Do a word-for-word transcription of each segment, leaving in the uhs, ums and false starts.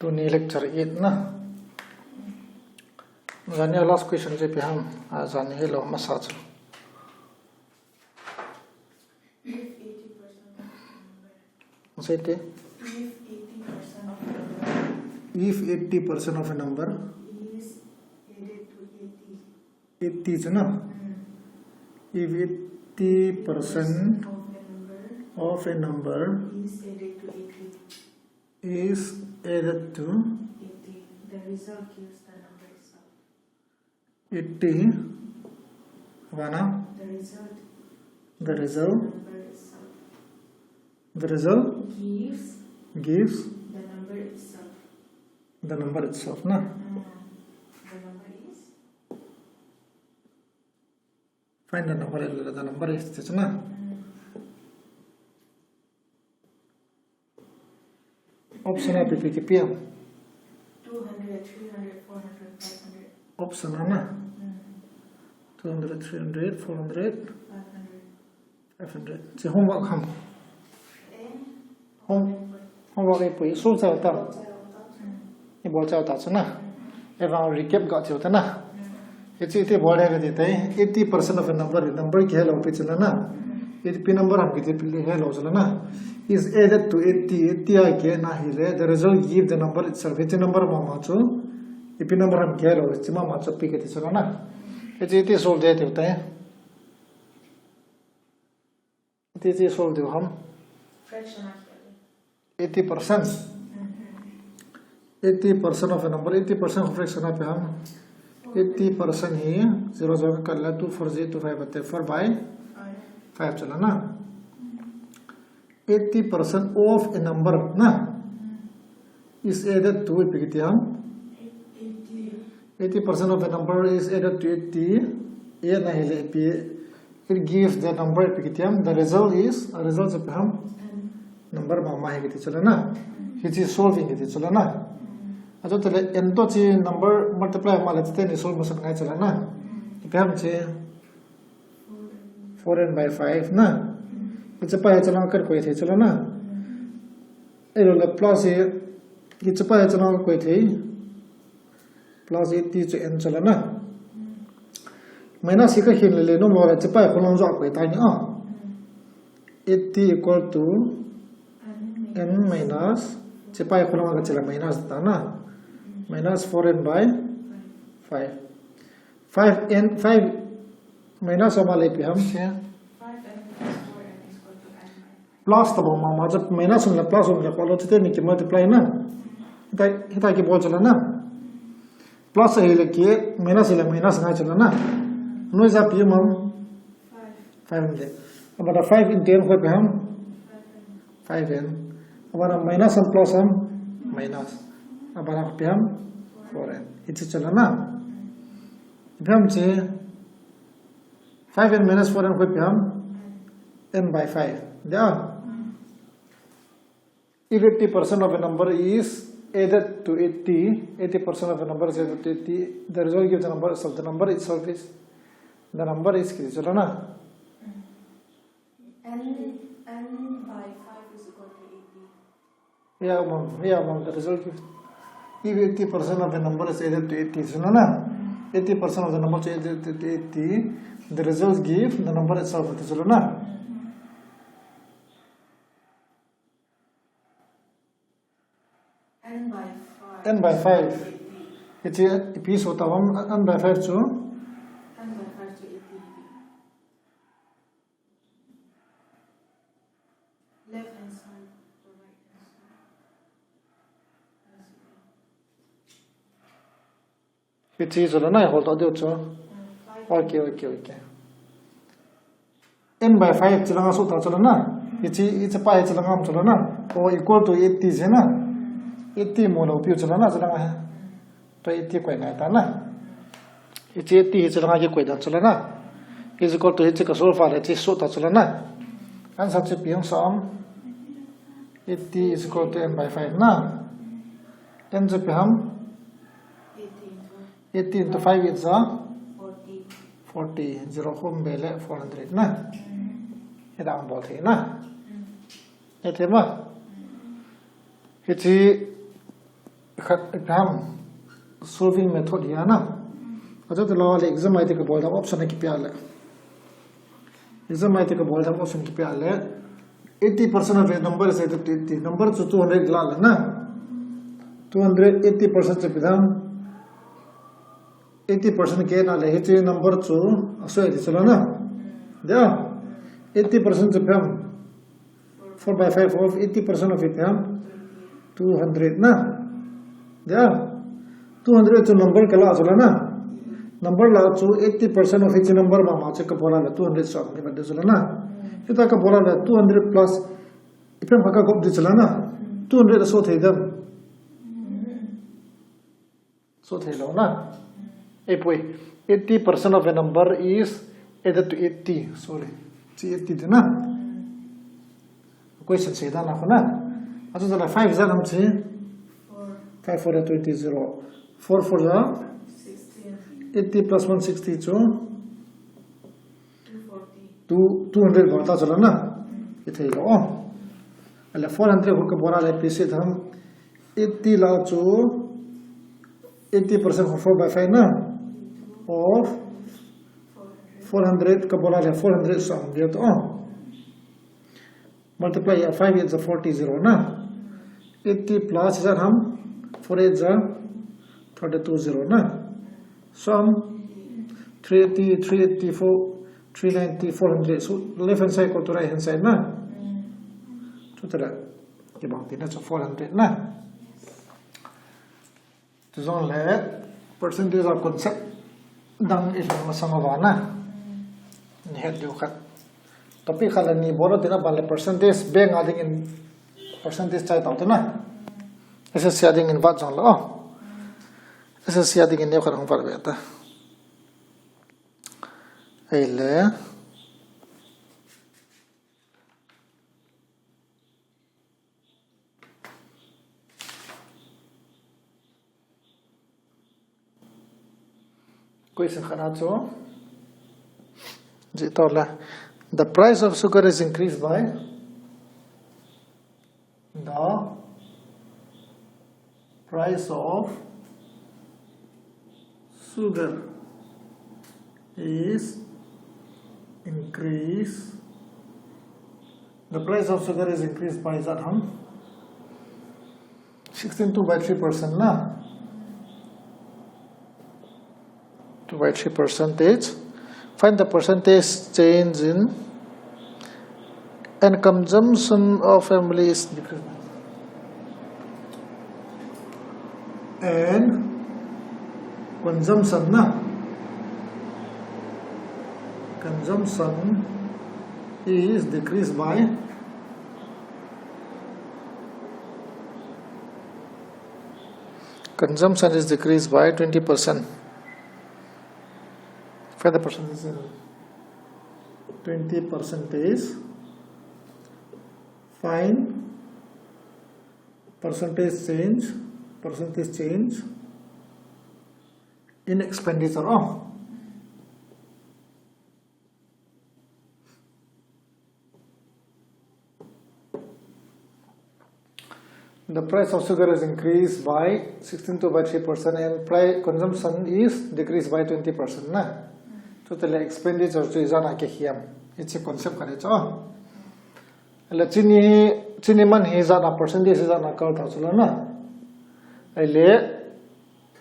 Tuni lecture eight na. Jani a last question chu ipi ham, a jani hilou masa chu. If eighty percent of a number, Say it. If eighty percent of a number, if eighty percent of a number is added to eighty, eighty chu na? Mm. If eighty percent of a number of a number is added to eighty, is added to eighty, the result gives the number itself. Eighty, abana? The result. The result. Number itself. The result. Gives. Gives. The number itself. The number itself, na? Mm. The number is. Find the number, the number is, na? Mm. Option a ipi ipi kipe ham? Two hundred, three hundred, four hundred, five hundred. Option a na? Mm. Two hundred, three hundred, four hundred, five hundred. Five hundred. Hiche homework ham? Eh? Home, homework eipui, solve chai u ta. Solve chai u ta. Mm. Ibol chai u ta chu na. Mm. Ahivang recap ga cheu ta na. Mm. Hiche iti bol le kati tai, eighty percent of a number, number kihelou pi chu la na. Ipi number ham kiti pi helou chu la na. Is added to eighty, eighty a kihe na hile, the result give the number itself. Hiche number mama chu, ipi number ham kihelou, hiche mama chu pi kati chu la na. Hiche iti solve ding tiu tai. Iti solve diu ham? Fraction a kihe. Eighty percent. Mm-hmm. Eighty percent of a number, eighty percent of fraction a ipi ham? Eighty percent hi zero zero ka kat le two four zero two five ate four by five chu la na. Eighty percent of a number na. Mm. Is added to ipi kiti ham? Eighty. Eighty percent of a number is added to eighty. Add na hile ipi, it gives the number ipi kiti ham. The result is, a result chu ipi ham? N. Number mama hi kiti chu la na. Mm. Hiche solving kiti chu la na. Mm. Achu tile n to hiche number multiply ma le hiche ten i solve masat ngai chu la na. Mm. Ipi ham hiche? Four n by five na. Hiche pa hiche lang ka koi thei chu la na. Ahilou le plus hi, hiche pa hiche lang ka koi thei. Plus eighty chu n chu la na. Minus hi ka hin le le nom lou le hiche pa hi kholang jo a koi ta ni a. Eighty equal to n minus, hiche pa hi kholang ka che le minus ta na. Minus four n by five. Five n, five minus a ma le ipi ham hiche? Five n plus four n is equal to n minus. Plus tobang mama chu minus um le plus um le koi lou chu teni ki multiply na. Hitia, hitia kibol chu la na. Plus ahile ki, minus ahile minus ngai chu la na. Noija ipi um ham? Five. Five um le. Abana five into n koi ipi ham? Five n. Abana minus ham plus ham? Minus. Abana ipi ham? Four n. Hiche chu la na. Ipi ham hiche? Five n minus four n koi ipi ham? N by five. Dia? If eighty percent of a number is added to eighty, eighty percent of a number is added to eighty, the result gives the number itself. The number itself is, the number is kiti chu la na. N, n by five is equal to eighty. Yeah, ma'am. Yeah, ma'am. The result gives, if eighty percent of the number is added to eighty, chu la na. Eighty percent of the number is added to eighty, the result gives the number itself, chu la na. N by five. N by five. Hiche ipi soh ta ham, n by five chu? N by five chu eighty. Left hand side to right hand side. Hiche chu la na, hol to diu chu. Okay, okay, okay. N by five chu la nga soh ta chu la na. Hiche, hiche pa hiche la nga chu la na. O equal to eighty chu la na. Eighty mu lou piu chu la na, chu la nga. To eighty koi ngai ta na. Hiche eighty hiche la nga kikoi dan chu la na. Is equal to hiche ka solve le hiche soh ta chu la na. Answer chu ipi hung soh ham? Eighty is equal to n by five na. N chu ipi ham? Eighty into five is a? Forty. Forty. Zero khum be le four hundred na. Hidang bol thei na. Hithei ma. Hiche Khat ipi ham, solving method hi ana. Achu tilo le exam a iti kabol dam option kipia le. Exam a iti kabol dam option kipia le. Eighty percent of a number is added to eighty. Number chu two hundred la le na. Two hundred, eighty percent chu ipi ham. Eighty percent kei na le hiche number chu asoi ti chu la na. Dia. Eighty percent chu ipi ham. Four by five of eighty percent of ipi ham. Two hundred na. Dia. Two hundred chu number kala chu la na. Number la chu eighty percent of hiche number mama chu kabol a le two hundred sum ni ba de chu la na. Hita kabol a le two hundred plus ipi ham kha kagop di chu la na. Two hundred aso thei dem. So thei lou na. Eipoi. Eighty percent of a number is added to eighty. Sorry. Chi eighty de na. Question sei dan a khu na. Achu la five ijat ham chi. Five four ja twenty, zero. Four four ja eighty plus one sixty chu two, two hundred bol ta chu la na. Ithei lou. Ale four hundred khu kabol a le ipi sei ham. Eighty la chu eighty percent of four by five na. Of four hundred kabol a le four hundred sum dia to. Multiply a five eight ja forty, zero na. Eighty plus ijat ham. Four eight ja thirty-two, zero na. Sum three eighty, three eighty-four, three ninety, four hundred. So left hand side ko to right hand side na. Chu tala. Kibang tina chu four hundred na. Chujong le percentage of concept dang ipi masang a vana. Ni het diu khat. Topic khat le ni bol tina ban le percentage bank a dingin percentage chai tau tina. S S C a dingin vat jong le o. S S C a dingin neo khat hung vat ve ta. Ei le. Question khat a chu. Jih to la. The price of sugar is increased by the price of sugar is increased. The price of sugar is increased by ijat ham. Sixteen two by three percent na. Two by three percentage. Find the percentage change in and consumption of family is decreased. And consumption na. Consumption is decreased by Consumption is decreased by twenty percent. Find the percentage. Twenty percentage. Find percentage change, percentage change in expenditure. Oh. The price of sugar is increased by sixteen two by three percent and price consumption is decreased by twenty percent na. Chu tele expenditure chu ijat a kihiam. Hiche concept khat chu. Ahile chini, chini man hi ijat a percentage ijat a kal ta chu la na. Ahile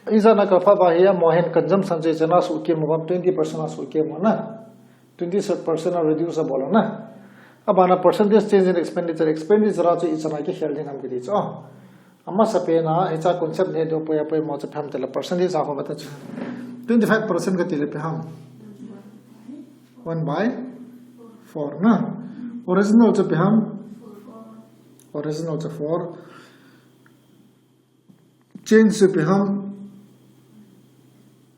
ijat a kal phat uva hi amaho hin consumption chu ichan a suhkeh mo ham, twenty percent a suhkeh mo na. Twenty percent a reduce abol na. Abana percentage change in expenditure, expenditure a chu ichan a kikhel ding ham kiti chu. Amasapen a, hiche concept neh diu poi a poimo chu ipi ham tile percentage a ho bata chu. Twenty five percent kati le ipi ham. One by four na. Original chu ipi ham. Original chu four. Change chu ipi ham.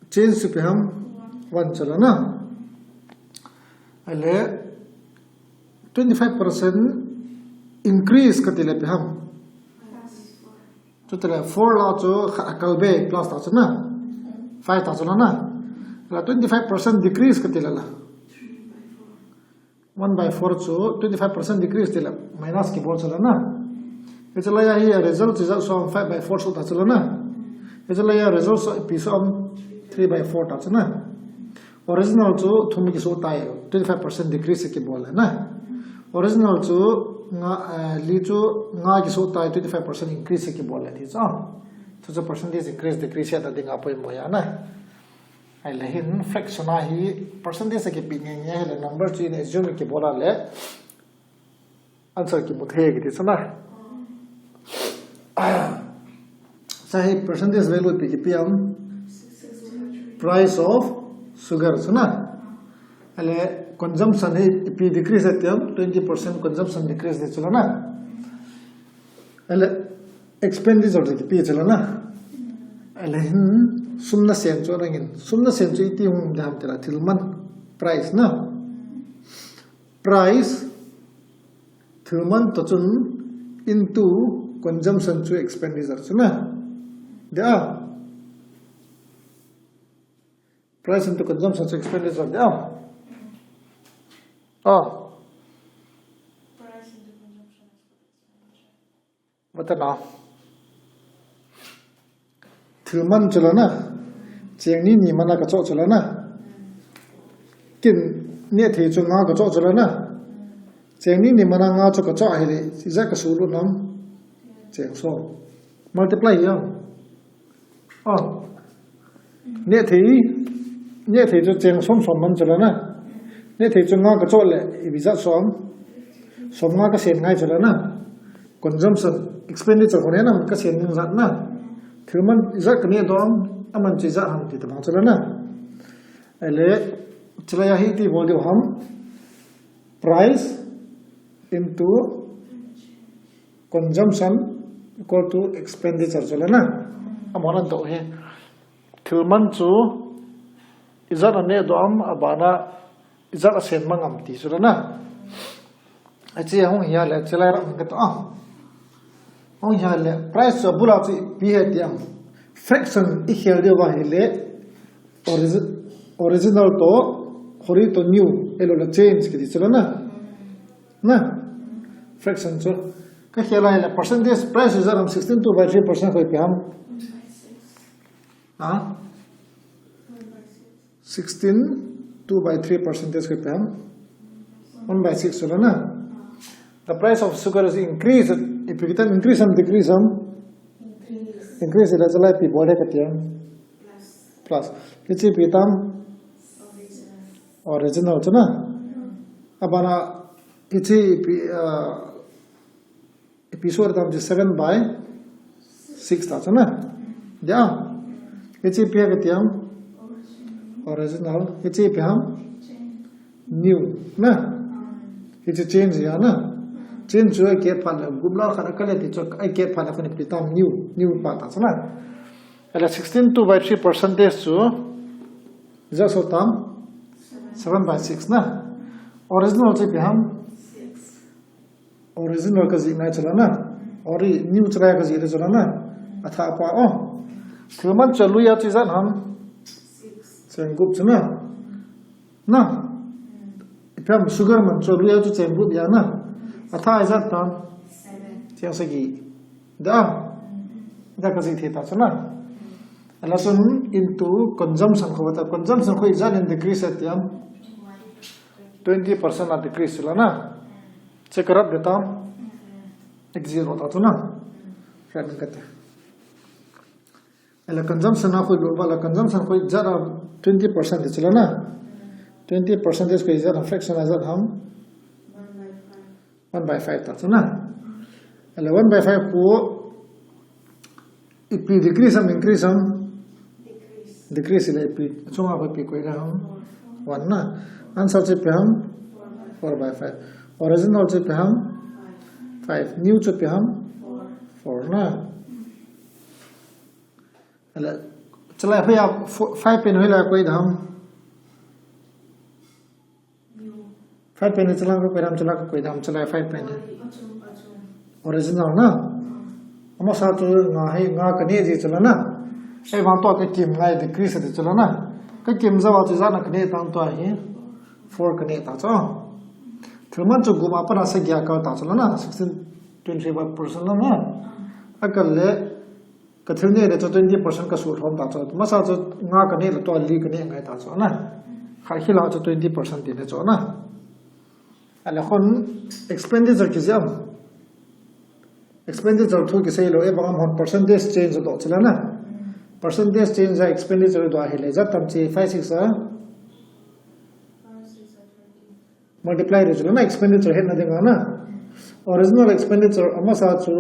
Change chu ipi ham. One chu la na. Ahile twenty five percent increase kati le ipi ham. Chu tile four la chu khat akal be plus ta chu na. Five ta chu la na. Ahile twenty five percent decrease kati le la. One by four chu twenty five percent decrease tile minus kibol chu la na. Hiche laiya hi result chu ijat soh ham, five by four soh ta chu la na. Hiche laiya result chu ipi soh ham, three by four ta chu na. Original chu thum kisoh tai, twenty five percent decrease kibol le na. Original chu nga, eh, li chu nga kisoh tai, twenty five percent increase kibol le ti chu. Chu chu percentage increase decrease ta dinga poimo ahi na. Ahile hin fraction a hi percentage kipe nge nge ahile number chu in assume kibol a le answer kimu thei kiti chu na. Chu hi percentage value ipi kipe ham, price of sugar chu na. Ahile consumption hi ipi decrease ati ham, twenty percent consumption decrease ti chu la na. Ahile expenditure ti kipe chu la na. Ahile hin sum nasen chu nangin. Sum nasen chu iti hung ding ham tile thil man price na. Price, thil man toh chun into consumption chu expenditure chu na. Dia. Price into consumption chu expenditure dia. Oh. Vata na. Thil man chu la na. Cheng ni ni mana kachoh chu la na. Kin nehthei chu nga kachoh chu la na. Cheng ni ni mana nga chu kachoh ahile, ijat kasulut ham. Cheng som. Multiply ham. Oh. Nehthei, nehthei chu cheng som som man chu la na. Nehthei chu nga kachoh le, ipi jat som. Som nga kasen ngai chu la na. Consumption, expenditure kho ne nam kasen ning jat na. Thil man ijat kaneh doh ham, aman chu ijat ham ti tabang chu la na. Ahile, chulaiya hi iti bol diu ham. Price into consumption equal to expenditure chu la na. Amahon adoh hi. Thil man chu ijat aneh doh ham, abana ijat asen mang ham ti chu la na. Hiche hung hi a le, chulai ram katoh a. Hung hi a le, price chu abul a chu ipi ahi ti ham. Fraction ikhel diu va ahile, origi-, original toh, hori toh new, ahilou le change kiti chu la na. Na. Fraction chu. Kakhel a ahile, percentage price ijat ham sixteen two by three percent koi ipi ham. Ha? Sixteen, two by three percentage koi ipi ham. One by six chu la na. The price of sugar is increased. Ipi kitan increase ham, decrease ham? Increase. Increase le chulai ipi bol le kati ham. Plus. Hiche ipi tam? Original chu na. Abana hiche ipi, uh, ipi soh tam chu seven by six ta chu na. Dia. Hiche ipi kati ham? Original. Hiche ipi ham? New. Na. Hiche change ahi na. Change chu akihet phat le gup la khat akale ti chu akihet phat le khun ipi tam new. New pa ta chu na. Ahile sixteen two by three percentage chu ijat soh tam? Seven by six na. Original chu ipi ham? Original kajih ngai chu la na. Ori new chu la kajih le chu la na. Athah pa o. Thil man chu lui a chu ijat ham? Cheng gup chu na. Na. Ipi ham sugar man chu lui a chu cheng gup ahi na. Athah ijat tam? Cheng sagi. Da. Da kajih thei ta chu na. Ahile chun into consumption kho ta. Consumption kho ijat in decrease ati ham? Twenty percent a decrease chu la na. Check up de tam? Exit ro ta chu na. Khat khat. Ahile consumption a koi lo ba la consumption koi ijat a twenty percent chu la na. Twenty percent koi ijat a fraction ijat ham? One by five ta chu na. Ahile one by five kho ipi decrease ham, increase ham? Decrease le ipi, chunga kho ipi koi le ham? One na. Answer chu ipi ham? Four by five. Original chu ipi ham? Five. New chu ipi ham? Four na. Ahile, chulai hoiya four, five pen hoilai koi dam? Five pen chulai koi dam, chulai koi dam, chulai five pen. Original na? Amasa chu nga hi, nga kaneh ji chu la na. Ahivang tua kakim ngai decrease ti chu la na. Kakim jou a chu ijat na kaneh tam tua hi? Four kaneh ta chu. Thil man chu gup a pat a sagi a kal ta chu la na. Sixteen Twenty five percent na. Akal le, ka thil neh le chu twenty percent ka suh lhom ta chu. Masa chu nga ka neh le tua li ka neh ngai ta chu na. Kha hi la chu twenty percent ti le chu na. Ale khun expenditure kijih am. Expenditure thu kisei lou, e bang am hon percentage change doh chu la na. Percentage change a expenditure doh ahile, ijat tam chi five six a multiply le chu la na, expenditure hetna ding a na. Original expenditure amasa chu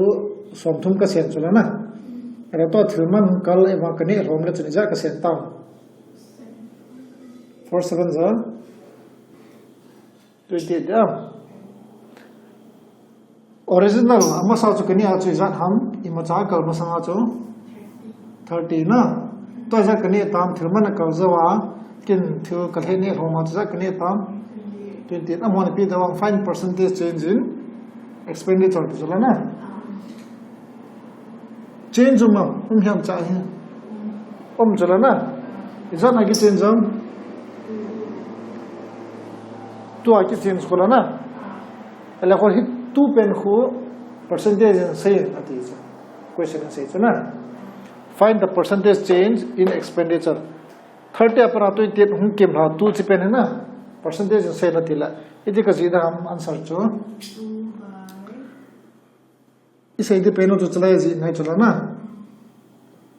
somthum ka sen chu la na. Ale tua thil man kal e bang ka neh lhom le chu ijat ka sen tam. Four seven za twenty eight ya. Original amasa chu ka neh a chu ijat ham, imacha kal masanga chu thirty na. Tua ijat ka neh tam, thil man a kal jou a, kin thil ka neh lhom a chu ijat ka neh tam. Twenty eight. Amahon ipi ti vang, find percentage change in expenditure ti chu la na. Change um am, um hiam cha hi. Um chu la na. Ijat na ki change am. Tua ki change khu la na. Ale khu hi tu pen khu percentage in sei in ati chu. Question in sei chu na. Find the percentage change in expenditure. Thirty a pat a twenty eight hung kim lha tu chi pen hi na. Percentage in sei in ati la. Iti ka jih ding ham answer chu. I sei ti pen u chu chalai jih ngai chu la na.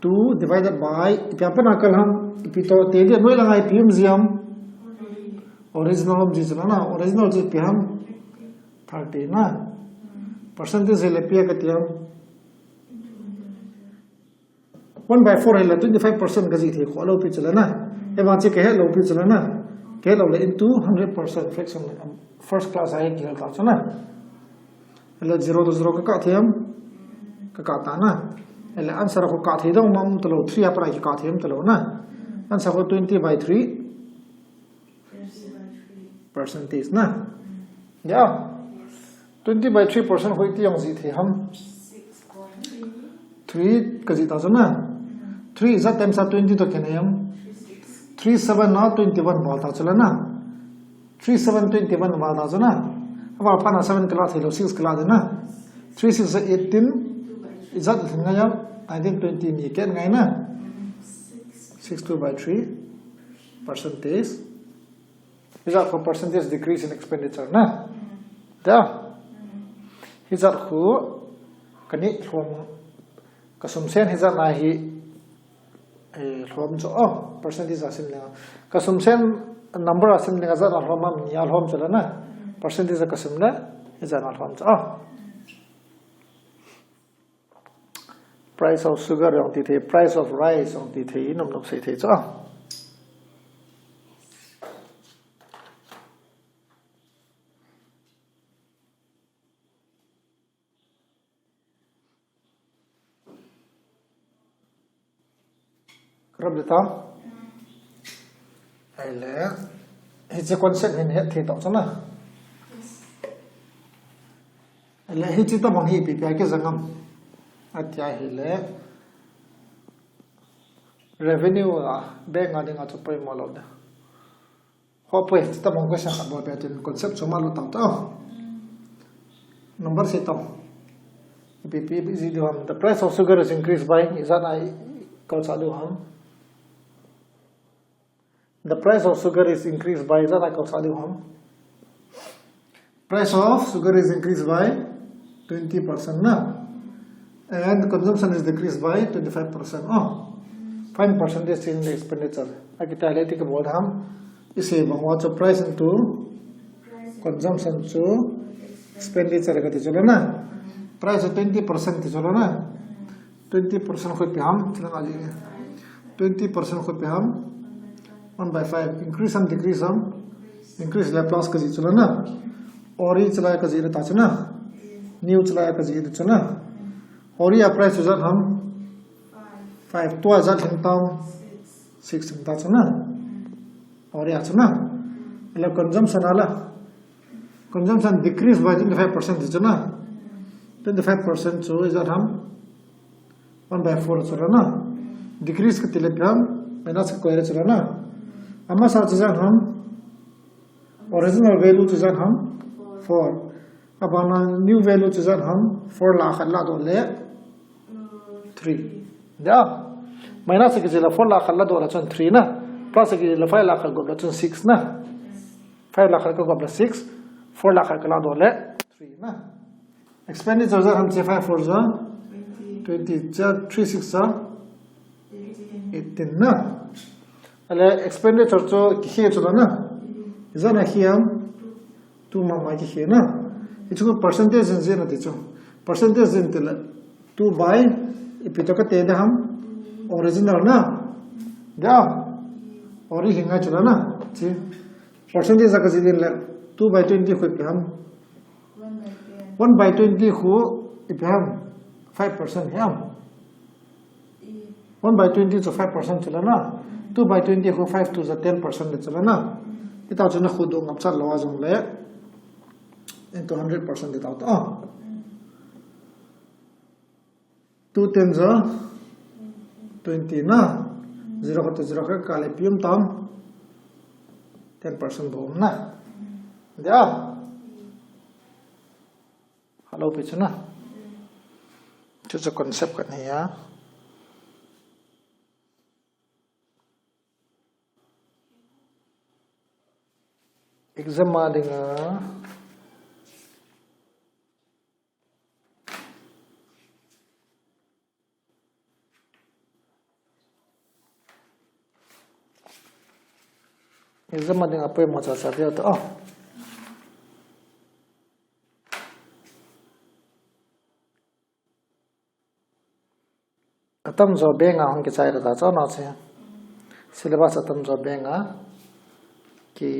Two divided by, ipi a pat a kal ham, ipi toh, te dia noi la ngai ipi um jia ham. Original um ji chu la na, original chu ipi ham. Thirty na. Percentage le ipi a ka ti ham. One by four hi la twenty five percent ka jih thei kho lou pi chu la na. E bang chi ka he lou pi chu la na. Ka he lou le into hundred percent fraction, um, first class a hi ki hal ta chu na. Ele zero to zero ka kah thei am? Ka kah ta na. Ele answer khu kah thei dong ma um talou, three a pat a ki kah thei um talou na. Answer khu twenty by three percentage na. Ya. Twenty by three percent khu iti jong jih thei ham. Three ka jih ta chu na. Three ijat times a twenty toh kinai am? Three seven na twenty one val ta chu la na. Three seven twenty one val ta chu na. Aval phat na seven ka la thei lou, six ka la ding na. Three six a eighteen, ijat lhin ngai am? Nineteen, twenty ni ken ngai na. Six two by three percentage. Hijat khu percentage decrease in expenditure na. Da. Hijat khu ka neh lhom, ka sum sen hijat na hi, eh, lhom chu, oh, percentage a sim le. Ka sum sen number a sim le, ijat na lhom am, ni a lhom chu la na. Percentage a ka sim le, hijat na lhom chu, oh. Price of sugar jong ti thei, price of rice jong ti thei, nom nom sei thei chu. Ka rap le ta. Ahile, hiche concept hin het thei tau chu na. Ahile, hiche tabang hi ipi ipi a kijang am. Ati ahile, revenue a, bank a dinga chu poimo lou de. Ho poi, hiche tabang question khat bol peh tin concept chu ma lut tau ta. Number sei tau. Ipi ipi, ipi jih diu ham. The price of sugar is increased by, ijat na i kalsah diu ham. The price of sugar is increased by, ijat na kalsah diu ham. Price of sugar is increased by twenty percent na. And the consumption is decreased by twenty-five percent. Oh, find percentage change in the expenditure. Akiti ahile iti ka bol ham. Isei bang uva chu price into consumption chu expenditure kati chu la na. Price chu twenty percent ti chu la na. Twenty percent khu ipi ham, thil nga ji. Twenty percent khu ipi ham. One by five. Increase ham, decrease ham. Increase le plus ka jih chu la na. Ori chu la ka jih le ta chu na. New chu la ka jih le chu na. Ori a price chu ijat ham. Five. Tua ijat lhin tam. Six lhin ta chu na. Ori a chu na. Ele consumption a la. Consumption decrease by twenty-five percent ti chu na. Twenty-five percent chu ijat ham. One by four chu la na. Decrease kati le ipi ham. Minus ka koi le chu la na. Amasa chu ijat ham. Original value chu ijat ham. Four. Abana new value chu ijat ham, four lah khat ladoh le three. Dia. Minus a kijih le four lah khat ladoh le chun three na. Plus a kijih le five lah khat gop le chun six na. Five lah khat kagop le six. Four lah khat kaladoh le three na. Expenditure ijat ham, che five four ja twenty, ja three six ja eighteen na. Ale expenditure chu kihe chu la na. Ijat na hiam. Two mama kihe na. Hichu percentage in jih na ti chu. Percentage in ti le two by ipi toh kati ding ham. Original na. Dia. Ori hinga chu la na. Chi. Percentage a kajih in le two by twenty khu ipi ham. One by twenty khu ipi ham. Five percent hiam. One by twenty chu five percent chu la na. Two by twenty khu five two ja ten percent le chu la na. Hita chu na khu doh ngap chat lou a jong le. Into hundred percent ti tau ta. Two ten ja twenty na. Zero khat to zero khat kale ipi um tam. Ten percent bou um na. Dia. Hello, pi chu na. Chu chu concept khat ahi a. Exam a dinga. Exam a dinga poimo chacha deu ta. Oh. Atamjo bank a hung kichai ta chu na che. Syllabus atamjo bank a ki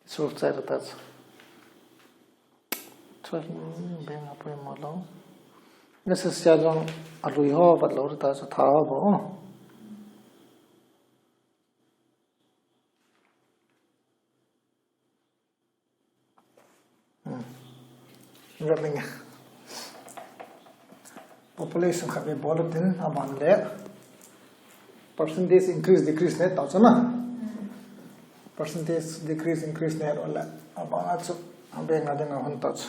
solve chai ta chu. Chu hin bank a poimo lou. Next year jong alui ho vat lou ta chu, tha ho bou. Hmm. Running. Population khat ve bol tin, aban le percentage increase decrease ne tau chu na. Percentage decrease increase ne ole, aban a chu, a bank a dinga hung tau chu.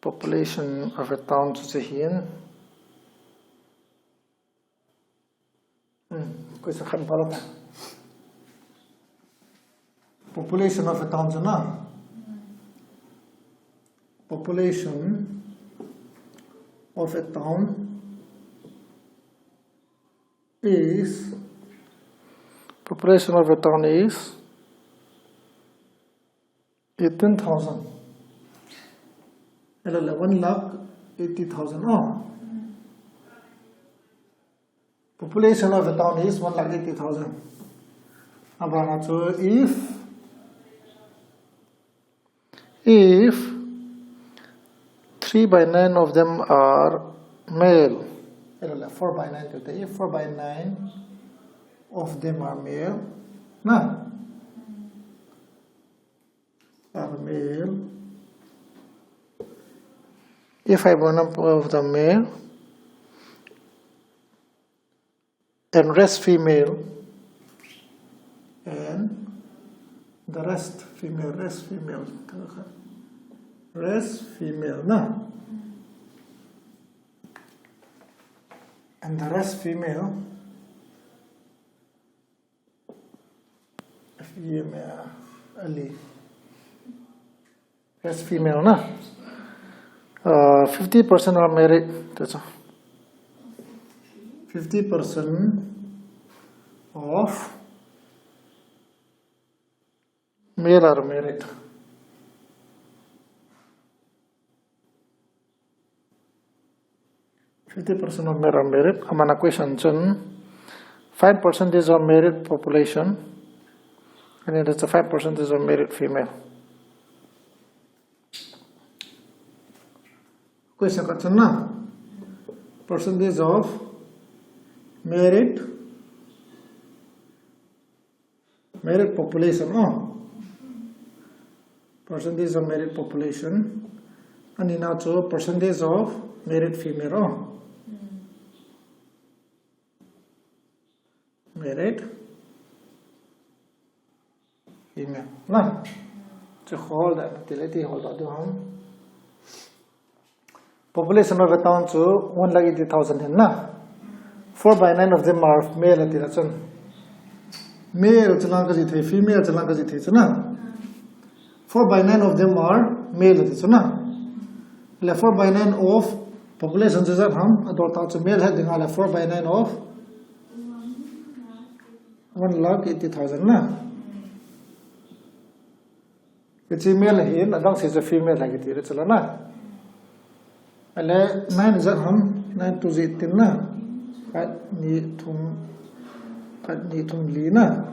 Population of a town chu chu hin. Hmm, question khat bol ta. Population of a town chu na. Population of a town is, population of a town is eighteen thousand. Hello, le one lakh eighty thousand. Oh. Population of a town is one lakh eighty thousand. Abana chu if, if three by nine of them are male. Hello, le four by nine today. If four by nine of them are male, na? Are male. If I one of the male and rest female, and the rest female, rest female, rest female, na? And the rest female, female, ali. As female na. Uh, fifty percent are married. That's all. Fifty percent of male are married. Fifty percent of male are married. Amana question chun, find percentage of married population. And that's the five percentage of married female. Question khat chun na. Percentage of married Married population, oh. Percentage of married population. Ani na chu percentage of married female, oh. Married Female na. Chu hol da, ti le ti hol da diu ham. Population of a town chu one lakh eighty thousand hin na. Four by nine of them are male ati la chun. Male chu lang ka ji thei, female chu lang ka ji thei chu na. Four by nine of them are male ati chu na. Le four by nine of population chu jat ham, adol ta chu male het ding a le four by nine of one lakh eighty thousand na. Hiche male hin, adang se chu female ahi kiti le chu la na. Ale nine jat ham, nine two jat tin na. Khat, ni, thum, khat, ni, thum, li na.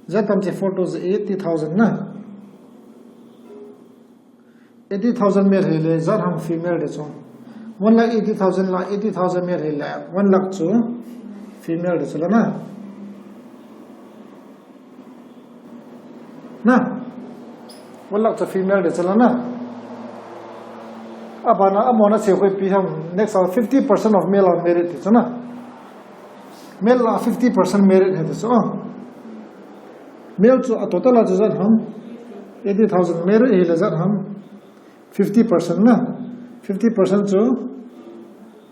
Jat ham chu four two eighty thousand na. Eighty thousand male hi le, jat ham female de chu. One lakh eighty thousand la, eighty thousand male hi le, one lakh chu female de chu la na. Na. One lakh chu female de chu la na. Abana, amona se koi pi ham, next a fifty percent of male are married de chu na. Male la fifty percent married he de chu. Male chu a total a chu jat ham, eighty thousand married hi le jat ham, fifty percent na, fifty percent chu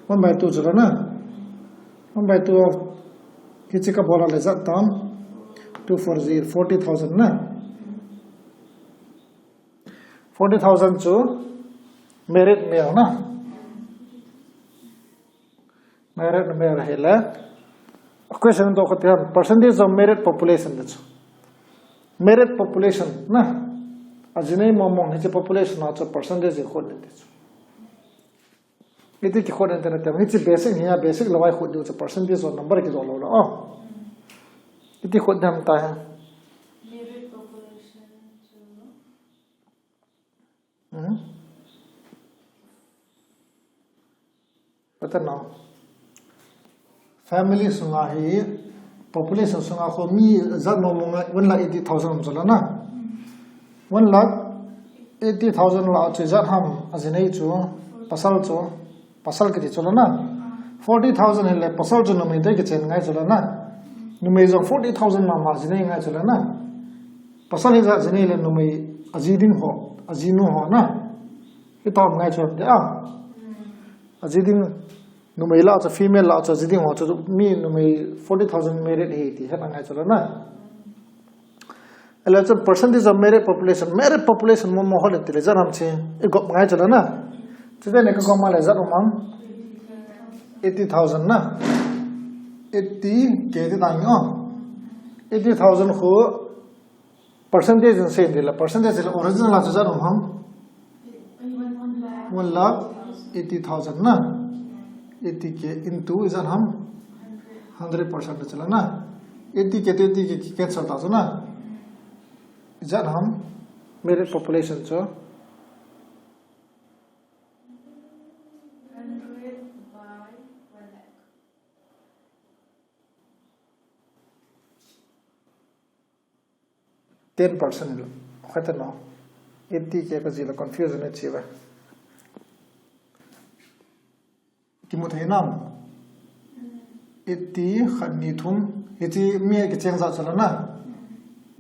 one by two chu la na, one by two of hiche ka bol a le jat tam, two four zero, forty thousand na, forty thousand chu married male na. Married male hi le. Question to kati ham, percentage of married population de chu. Married population na. Ajinei mong mong hiche population a chu percentage khot ding de chu. Iti kikhot ding te na tem. Hiche basic hi a, basic lou a khot diu chu percentage of number kijou lou la. Oh. Iti khot ding ham ta hi. Married population chu Hmm? Patna. Family sunga hi population sunga kho mi jat mong mong one lakh eighty thousand chu la na. One lakh eighty thousand la chu jat ham ajinei chu pasal chu. Pasal kiti chu la na. Forty thousand hi le pasal chu numei te kichen ngai chu la na. Numei jong forty thousand mama jinei ngai chu la na. Pasal hi jat jinei le numei aji ding ho, ajinu ho na. Hitam ngai chu de a. Aji ding numei la chu female la chu aji ding ho chu mi numei forty thousand married hi ti het ngai chu la na. Ele chun percentage of married population, married population mo mo hol in ti le jat ham chi, i gop ngai chu la na. Chu te ne ka gop ma le jat um am. Eighty thousand na. Eighty K ti dang yo. Eighty thousand khu percentage in sei in ti le, percentage le original la chu jat um ham. One lakh eighty thousand na. Eighty K into ijat ham? Hundred percent chu la na. Eighty K to eighty K cancel ta chu na. Ijat ham? Married population chu. Ten percent lo. Khata no. Eighty K ka ji la confusion a chi ba. Kimu thei nam. Eighty khat ni thum. Hichi mi a kicheng jat chu la na.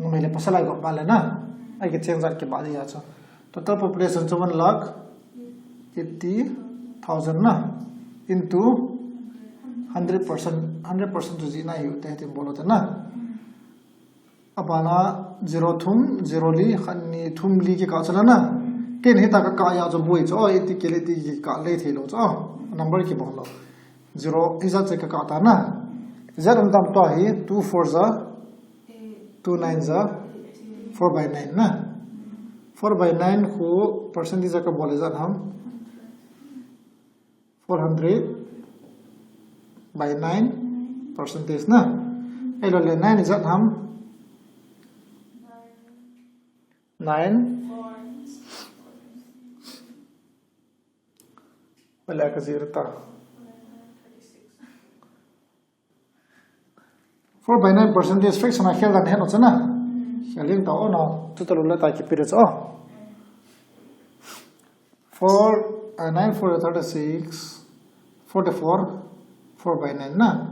Numei le pasal a i gop ba le na. A kicheng jat kiba di a chu. Total population chu one lakh eighty thousand na. Into hundred percent. Hundred percent chu ji na hi u te tin bol u te na. Abana zero thum, zero li, khat ni thum li kikah chu la na. Ken hita kakah a chu boi chu, oh, eighty K le eighty K kikah le thei lou chu, oh, number kibang lou. Zero, hijat chu kakah ta na. Ijat um tam tua hi, two four ja, two nine ja, four by nine na. Four by nine khu percentage a kabol ijat ham. Four hundred by nine percentage na. Ahilou le nine ijat ham? Nine. Wala ka zero ta. Four by nine percentage fraction a khel dan hen o chana. Khel ding ta o no. Tu ta lo le ta ki period o. Four, uh, nine four thirty-six, forty-four, four by nine na.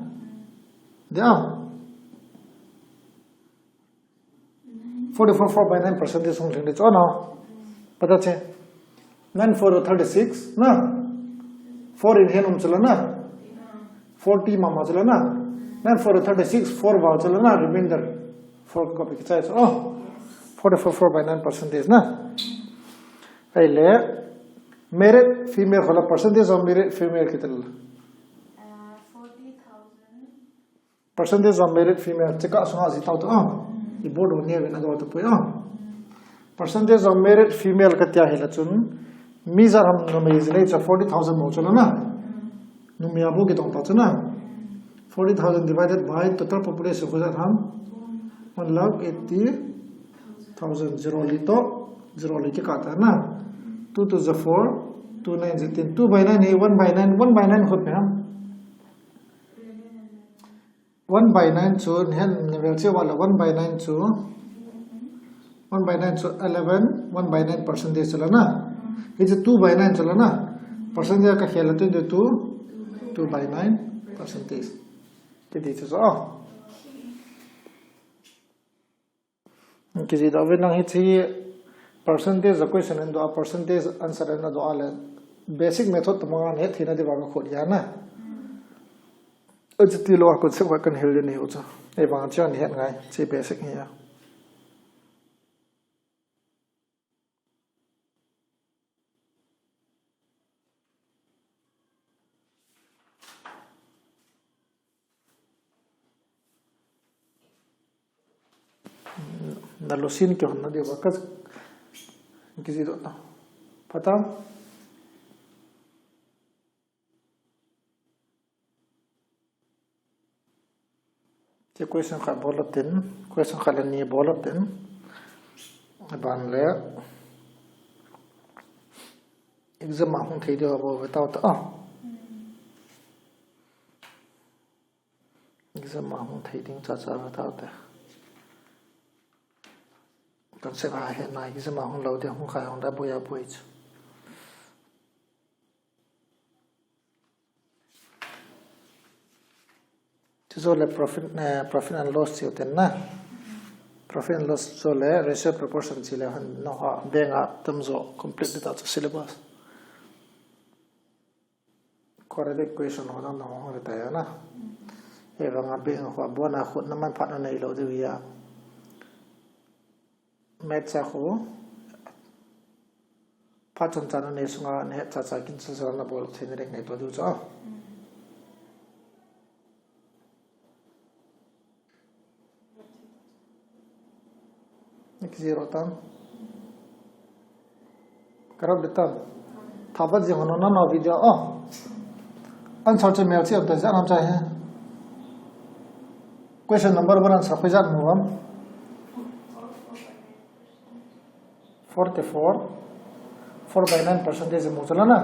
Dia. Forty-four, four by nine percentage hung lhing di chu, oh no. Pata che. Nine four thirty-six, na? Four in hand um chu la na? Forty mama chu la na? Nine four thirty-six, four ba chu la na? Remainder. Four copy kichai chu. Oh. Forty-four, four by nine percentage na? Ahile, married female ho la percentage of married female kiti la. Uh, forty thousand. Percentage of married female, cheka sunga ji tau tu, ah, i board ho ne ve na do tu pui, ah. Percentage of married female ka tia hi la chun, mi ijat ham numei ji nei cha forty thousand mo chu la na. Numei a bu ki tong ta chu na. Forty thousand divided by total population ko ijat ham. One lakh eighty thousand, zero li to, zero li ki kata na. Two to the four, two nine eighteen, two by nine, one by nine, one by nine khut pe ham. One by nine chu, ni hen ni vel che wala one by nine chu, one by nine chu eleven, one by nine percentage chu la na. Hichu two by nine chu la na. Percentage ka khel la twenty-two, two by nine percentage. Kiti chu so. Kiji do ve nang hichi percentage a question in do a percentage answer in do a le basic method to manga ne thina di ba ka khot ya na. Achi ti lo a concept wa kan hil ni u cha. E ba cha ni het ngai chi basic hi ya. Na lo sin ki hon na dia ba ka kiji do ta. Pata. Che question khat bol tin, question khat le ni bol tin. Aban le exam a hung thei dia ba ve tau ta. Ah. Exam a hung thei ding cha cha ve tau ta. Kan se ba he na exam a hung lo dia hung khai hung da boya boi chu. Chu zo le profit, eh, profit and loss chu ten na. Profit and loss zo le ratio proportion chi le han no ha bank a tam zo complete ta chu syllabus. Quadratic equation ho na no ho le ta ya na. He vang a bank ho bona khut na man phat na nei lo de ya. Maths a khu, phat chan chan a nei sunga nei cha cha kin cha cha na bol thei na reng nei to du cha. Next zero tan. Karap de tan. Thapat jing hono na na video. Oh. Answer che mel che am ta ja nam cha he. Question number one answer koi jat mo am. Forty-four, four by nine percentage mu chala na.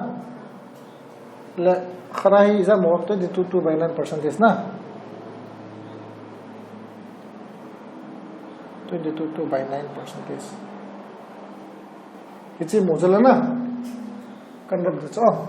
Le khara hi ijat mo twenty-two, two by nine percentage na. Twenty-two, two by nine percentage. Hichi mu chala na. Kan rap de cho.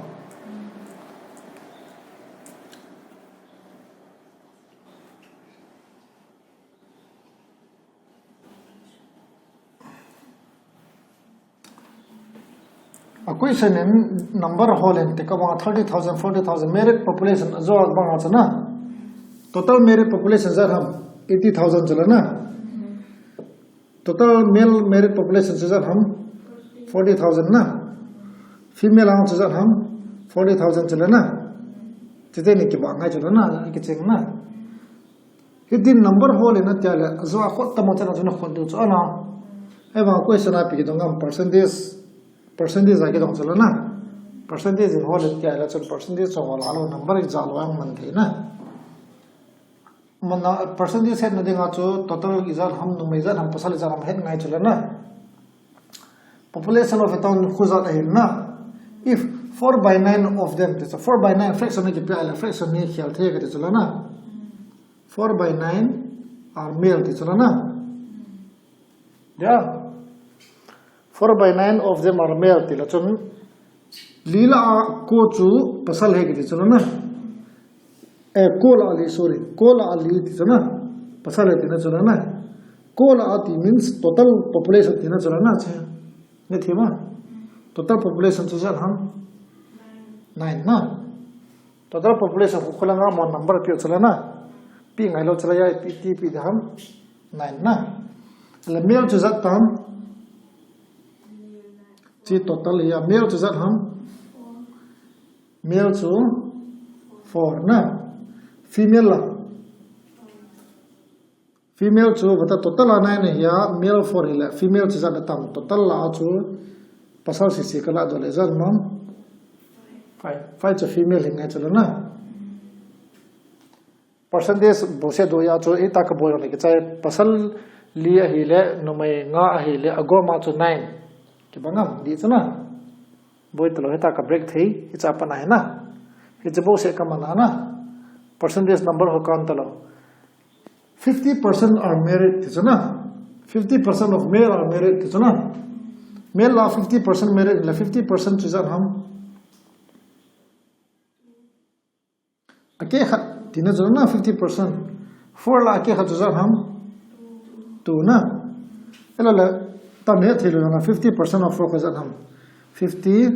A question in number hol in te ka bang thirty thousand, forty thousand married population a jo bang a chana. Total married population ijat ham eighty thousand chala na. Total male married population ijat ham forty thousand na. Female ang ijat ham forty thousand chala na. Chite ni kibang ngai chala na, kicheng na. Hitin number hol in atia le, ajo a khot tamo chan a chun akhot diu chu ana. Ahivang question a ipi kidong ham percentage, percentage a kidong chu la na. Percentage in hol in tia le chun percentage chu hol a lo number ijat lo ang man thei na. Man na percentage het na dinga chu total ijat ham numei ijat ham pasal ijat ham het ngai chu la na. Population of a town khu ijat ahi na. If four by nine of them, ti chu four by nine fraction a kipe a le fraction ni khel thei ka ti chu la na. Four by nine are male ti chu la na. Ya. Four by nine of them are male ti la chun li la a ko chu pasal ahi ka ti chu la na. Eh, ko la a li, sorry. Ko la a li ti chu la na. Pasal ahi ti na chu la na. Ko la ati means total population tina chu la na che. Ne thi ma. Total population chu ijat ham? Nine na. Total population khu khula nga mo number pi chu la na. Pi ngai lou chu la ya pi ti pi de ham? Nine na. Le male chu ijat tam? Chi total ya male chu ijat ham? Male chu four na. Female la. Female chu vata total a nine ahi a, male four hile, female chu ijat tam, total la chu pasal sisi kala dole ijat mam. Five, five chu female hi ngai chu la na. Percentage bol se do ya chu ita ka bol le kichai pasal li ahile, numei nga ahile, agoma chu nine. Kibang am, di chu na. Boi talo hita ka break thei, hicha pana hi na. Hicha bol se ka mana na. Percentage number ho kan talo. Fifty percent are married, ti chu na. Fifty percent of male are married, ti chu na. Male la fifty percent married, la fifty percent chu ijat ham? Ake khat, tina chu na fifty percent. Four la ake khat chu ijat ham? Two na. Ela le, tam he thei lou na fifty percent of four chu ijat ham? Fifty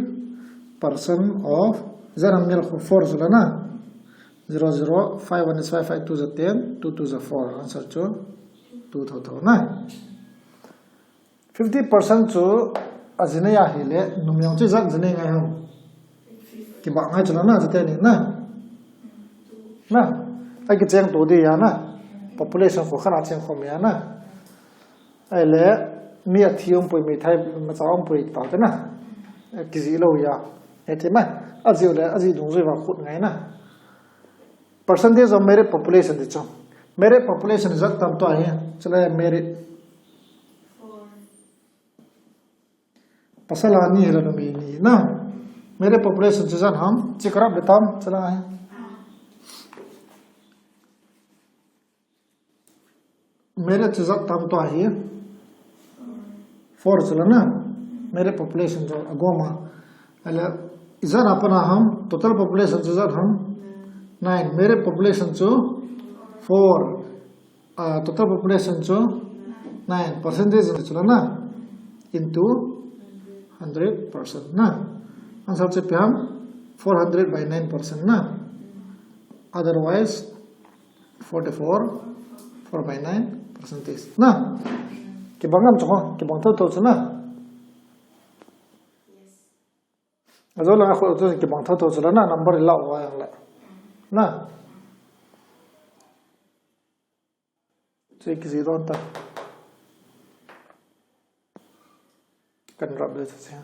percent of, ijat ham male four chu la na. Zero, zero, five one is five, five two is ten, two two is four. Answer chu two thou thou na. Fifty percent chu ajinei ahile, numei chu ijat jinei ngai ham? Kibang ngai chu la na, jate ni na. Na, ai kicheng to di ya na. Population khu khana cheng khom ya na. Ahile, mi athi umpui, mi thai macha umpui ta te na. Kiji lou ya. Eti ma, aji le, aji dungjui va khut ngai na. Percentage of married population ti chu. Married population ijat tam to ahi, chu la married. Pasal ani hile numei ni na. Married population chu ijat ham, chi karap le tam, chu la ahi. Married chu ijat tam to ahi. Four chu la na. Married population chu agoma. Ahile, ijat a pana ham, total population chu ijat ham? Nine. Married population chu four. Ah, total population chu nine. Percentage chu la na. Into hundred percent na. Answer chu ipi ham? Four hundred by nine percent na. Otherwise, forty-four, four by nine percentage. Na? Kibang am chu ho, kibang thou thou chu na? Ajo la khu chu kibang thou thou chu la na, number la wa yang la. Na? Chu kiji don ta. Kan rap le chu se.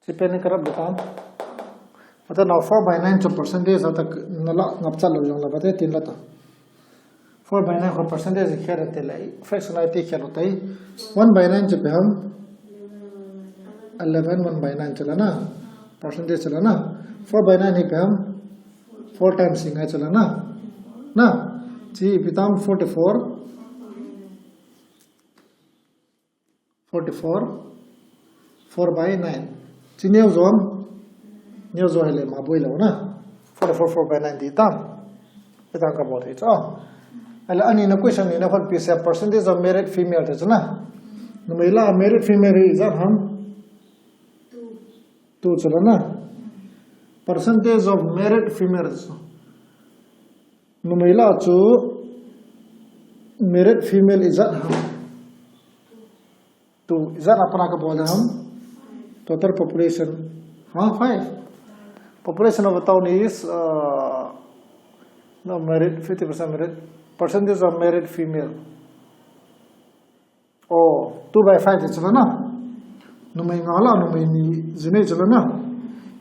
Chi pen ni karap de tam. Ata now four by nine chu percentage ata nala ngap cha lo jong la bate tin la ta. Four by nine ko percentage khe ra te lai. Fraction ai te khe lo tai. One by nine chu ipi ham? Eleven, one by nine chu la na. Percentage chu la na. Four by nine hi ipi ham? Four times hi ngai chu la na. Na. Chi ipi tam? Forty-four. Forty-four, four by nine. Chi neo jon, neo jon hile ma boi lo na. Forty-four, four by nine ti tam. Ita ka bol thei chu. Ahile ani na question ni na khon pi se percentage of married female ti chu na. Numei la married female hi ijat ham? Two chu la na. Percentage of married female chu. Numei la chu married female ijat ham? Two. Ijat a pana ka bol ham? Total population. Ha, five. Population of a town is, uh, no, married, fifty percent married. Percentage of married female. Oh, two by five ti chu la na. Numei nga la, numei ni jinei chu la na.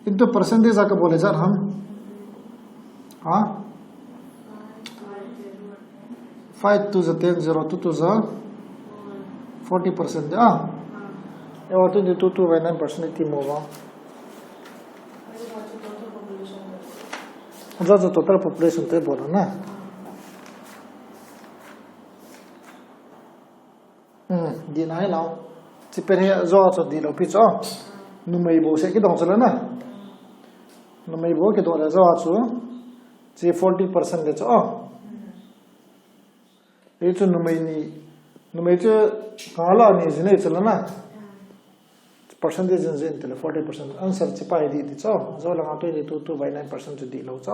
Into percentage a ka bol le ijat ham? Ha? Five two is ten, zero two two is forty percent. Ah. Ewa twenty-two, two by nine percent ti mo ba. Ajo chu total population te bol na. Hmm, di nai lo. Chi pen hi jo chu dihlou pi chu. Numei bou se kidong chu le na. Numei bou kidoh le jo chu. Chi forty percent le chu. Hi chu numei ni, numei chu nga la ni jin nei chu le na. Percentage jin jin tile forty percent. Answer chi pai di ti chu. Jo la nga twenty two, two by nine percent chu dihlou chu.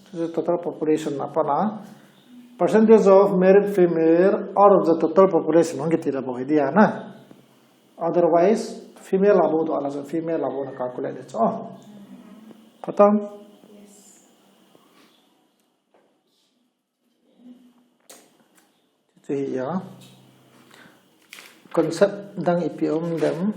Chu chu total population na pa na. Percentage of married female out of the total population hung kiti la bou hi dia na. Otherwise, female la bou to ala chu female la bou na calculate de chu. Phatam. Chu hi ya. Concept dang ipi um dem.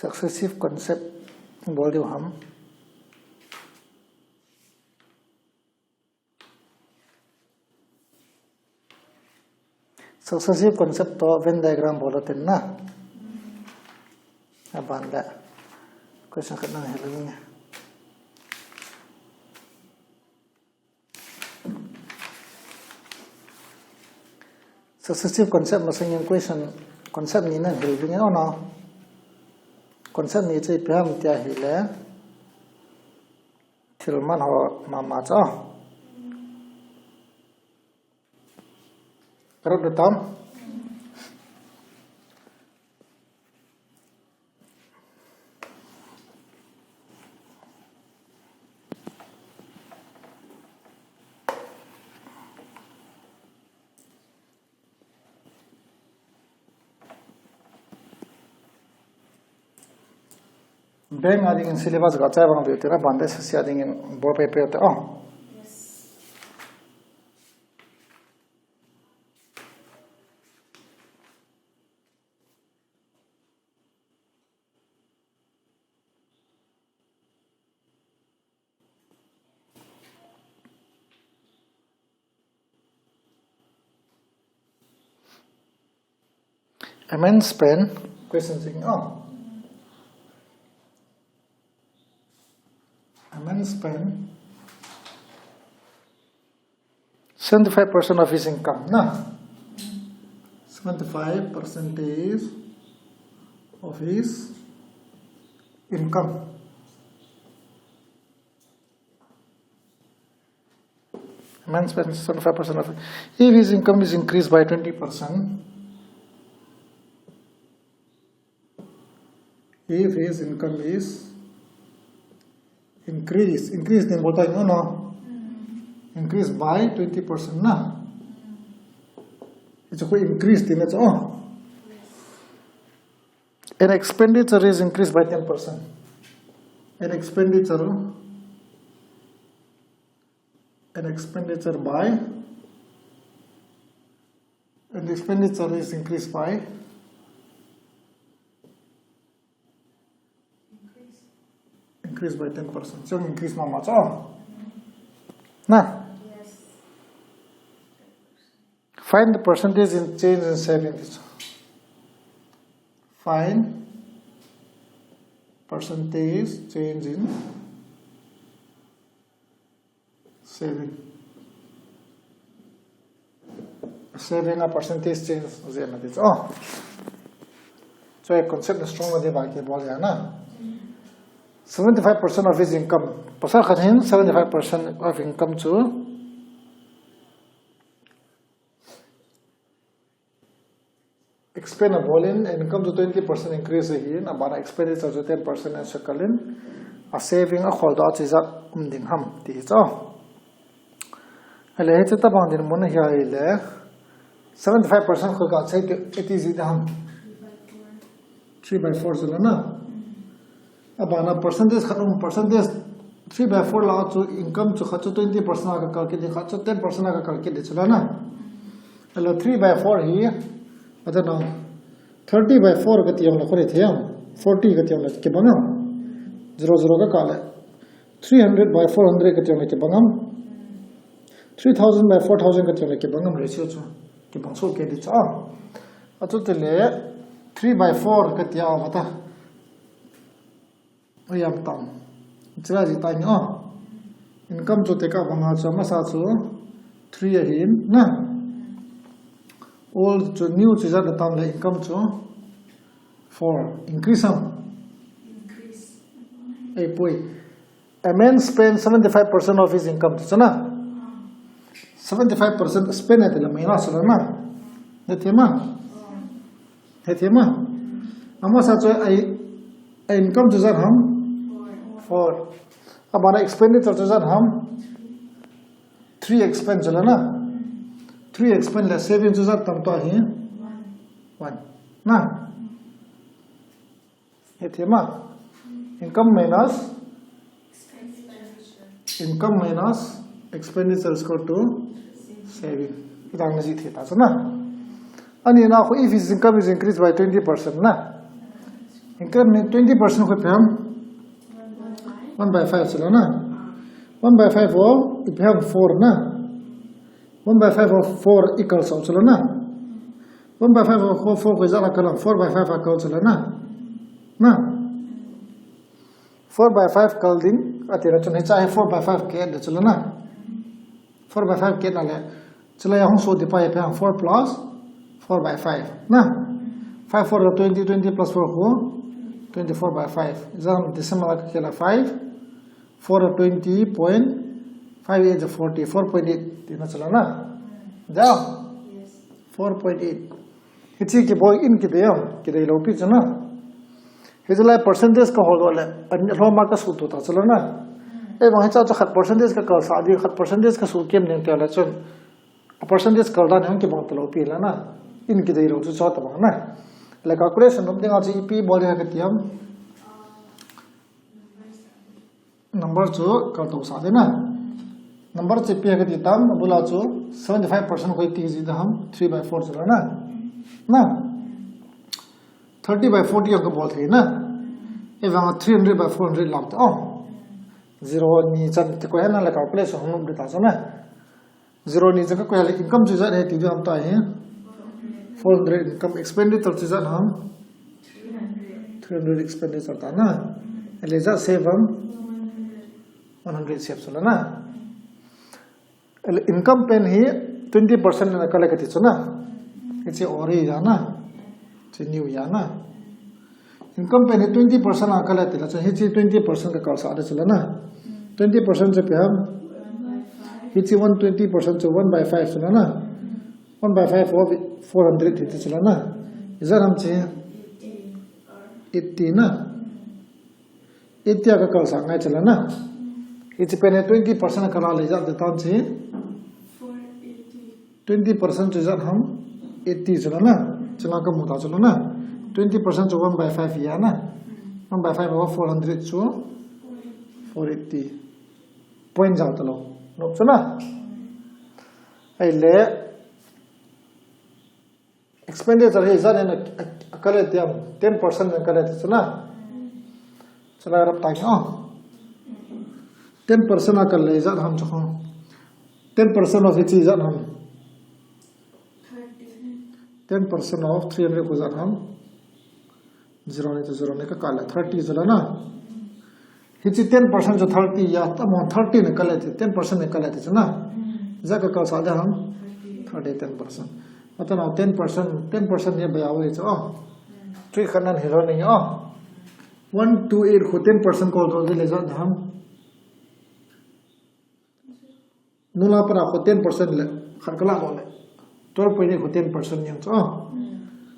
Successive concept bol diu ham. Successive concept to Venn diagram bol tin na. Aban le. Question khat nang hel nge. Successive concept masang in question concept ni nang hel nge o na. Concept ni chu ipi ham tia hile. Thil man ho mama chu. Karut tam. Bank a dingin syllabus ga chai bang veu tina bande sasi a dingin bol pe pe te o. A man spend, question sing, oh. A man spend seventy-five percent of his income, na? Seventy-five percentage of his income. A man spends seventy-five percent of, if his income is increased by twenty percent, if his income is increased, increased in what I know, no? Increased by twenty percent, na? It's a increase in its own. An expenditure is increased by ten percent. An expenditure, an expenditure by, an expenditure is increased by, increased by ten percent. So increase mama chu. Na? Find the percentage in change in saving. Find percentage change in saving. Saving a percentage change jeh na ti chu. Oh. So a concept na strong de ba ke bol ya na. Seventy-five percent of his income. Pasal khat hin seventy-five percent of income chu expend a bol in, income chu twenty percent increase ahin, abana expenditure chu ten percent in sakal in, a saving a khol doh a chu ijat um ding ham ti hi chu. Ahile hiche tabang dinmun a hi ahile seventy-five percent khol ka chai ti, iti ji ding ham. Three by four chu la na. Abana percentage khat um, percentage Three by four la chu income chu khat chu twenty percent a ka calculate ding, khat chu ten percent a ka calculate ding chu la na. Ahile three by four hi, I don't know, thirty by four kati jongle koi thei am, forty kati jongle kibang am, zero zero ka kah le, three hundred by four hundred kati jongle kibang am, three thousand by four thousand kati jongle kibang am, ratio chu kibang soh kei ding chu. Achuti le three by four kati a vata. Oi, yam tam. Chila ji ta ni o. Income chu tekah banga chu, amasa chu three ahin na. Old chu new chu ijat le tam le income chu four. Increase am? Increase. Ei poi. A man spends seventy-five percent of his income, chu na. Seventy-five percent spend ati le minus la na. Hethei ma? Hethei ma? Amasa chu a, a income chu ijat ham? Four. Abana expenditure chu ijat ham? Three expend chu la na. Three expend le saving chu ijat tam tua hi? One. Na. Hethei ma? Income minus, income minus expenditure is equal to saving. Hidang na ji thei ta chu na. Ani na kho, if his income is increased by twenty percent na. Income ni twenty percent kho ipi ham? One by five chu la na. One by five o, ipi ham? Four na. One by five o four equals chu la na. One by five o four, four koi ijat a kal ham? Four by five a kal chu la na. Na. Four by five kal ding, ati le chun hiche hi four by five ka add le chu la na. Four by five ka add na le, chule a hung soh ding pa hi ipi ham? Four plus four by five. Na. Five four a twenty, twenty plus four kho twenty-four by five. Ijat ham? Decimal a ka kila five. Four a twenty point five eight a forty, four point eight tina chu la na. Ja? Four point eight. Hiche kibol in kidei am, kidei lou pi chu na. Hiche lai percentage ka hol le, alhom a ka suhtoh ta chu la na. Ei, vang hiche chu khat percentage ka kalsah ding, khat percentage ka suhkem ding ti le chun, a percentage kal dan hi kibang ta lou pi la na. In kidei lou chu chu ta bang na. Le calculation nop ding a chu ipi bol ding ham kati am? Number chu kaltou sah ding na. Number chu ipi kati tam, abul a chu seventy-five percent koi ti ji ding ham, three by four chu la na. Na. Thirty by forty jong ka bol thei na. Ei, vang a three hundred by four hundred lam ta o. Zero ni chan te koi na le calculation hung nop ding ta chu na. Zero ni chan ka koi le income chu ijat hi ti ding ham ta hi? Four hundred income, expenditure chu ijat ham? Three hundred expenditure ta na. Ahile ijat save ham? One hundred save chu la na. Ahile income pen hi twenty percent na kal e kati chu na. Hiche ori ya na. Hiche new ya na. Income pen hi twenty percent a kal e ti le chun hiche twenty percent ka kalsah ding chu la na. Twenty percent chu ipi ham? Hiche one twenty percent chu one by five chu la na. One by five of four hundred hiche chu la na. Ijat ham hiche? Eighty na. Eighty a ka kalsah ngai chu la na. Hiche pen hi twenty percent a kal a le ijat ding tam hiche? Twenty percent chu ijat ham? Eighty chu la na. Chunga ka mu ta chu la na. Twenty percent chu one by five ya na. One by five over four hundred chu four eighty. Point jao ta lou. Nop chu na. Ahile expenditure hi ijat in a, a, a kal e ti ham? Ten percent in kal e ti chu na. Chu la rap ta o. Ten percent a kal le ijat ham chu kho? Ten percent of hiche ijat ham? Ten percent of three hundred koi ijat ham? Zero ni chu zero ni ka kal le thirty chu la na. Hiche ten percent chu thirty ya, ta mo thirty ni kal e ti, ten percent ni kal e ti chu na. Ijat ka kalsah ding ham? Thirty, ten percent. Ata na ten percent, ten percent ni ba ya we chu o. Three khat nan hi lo ni o. One two eight kho ten percent kol to ding le ijat ham? Nula para kho ten percent le, khat ka la doh le. Twelve point eight kho ten percent jeng chu.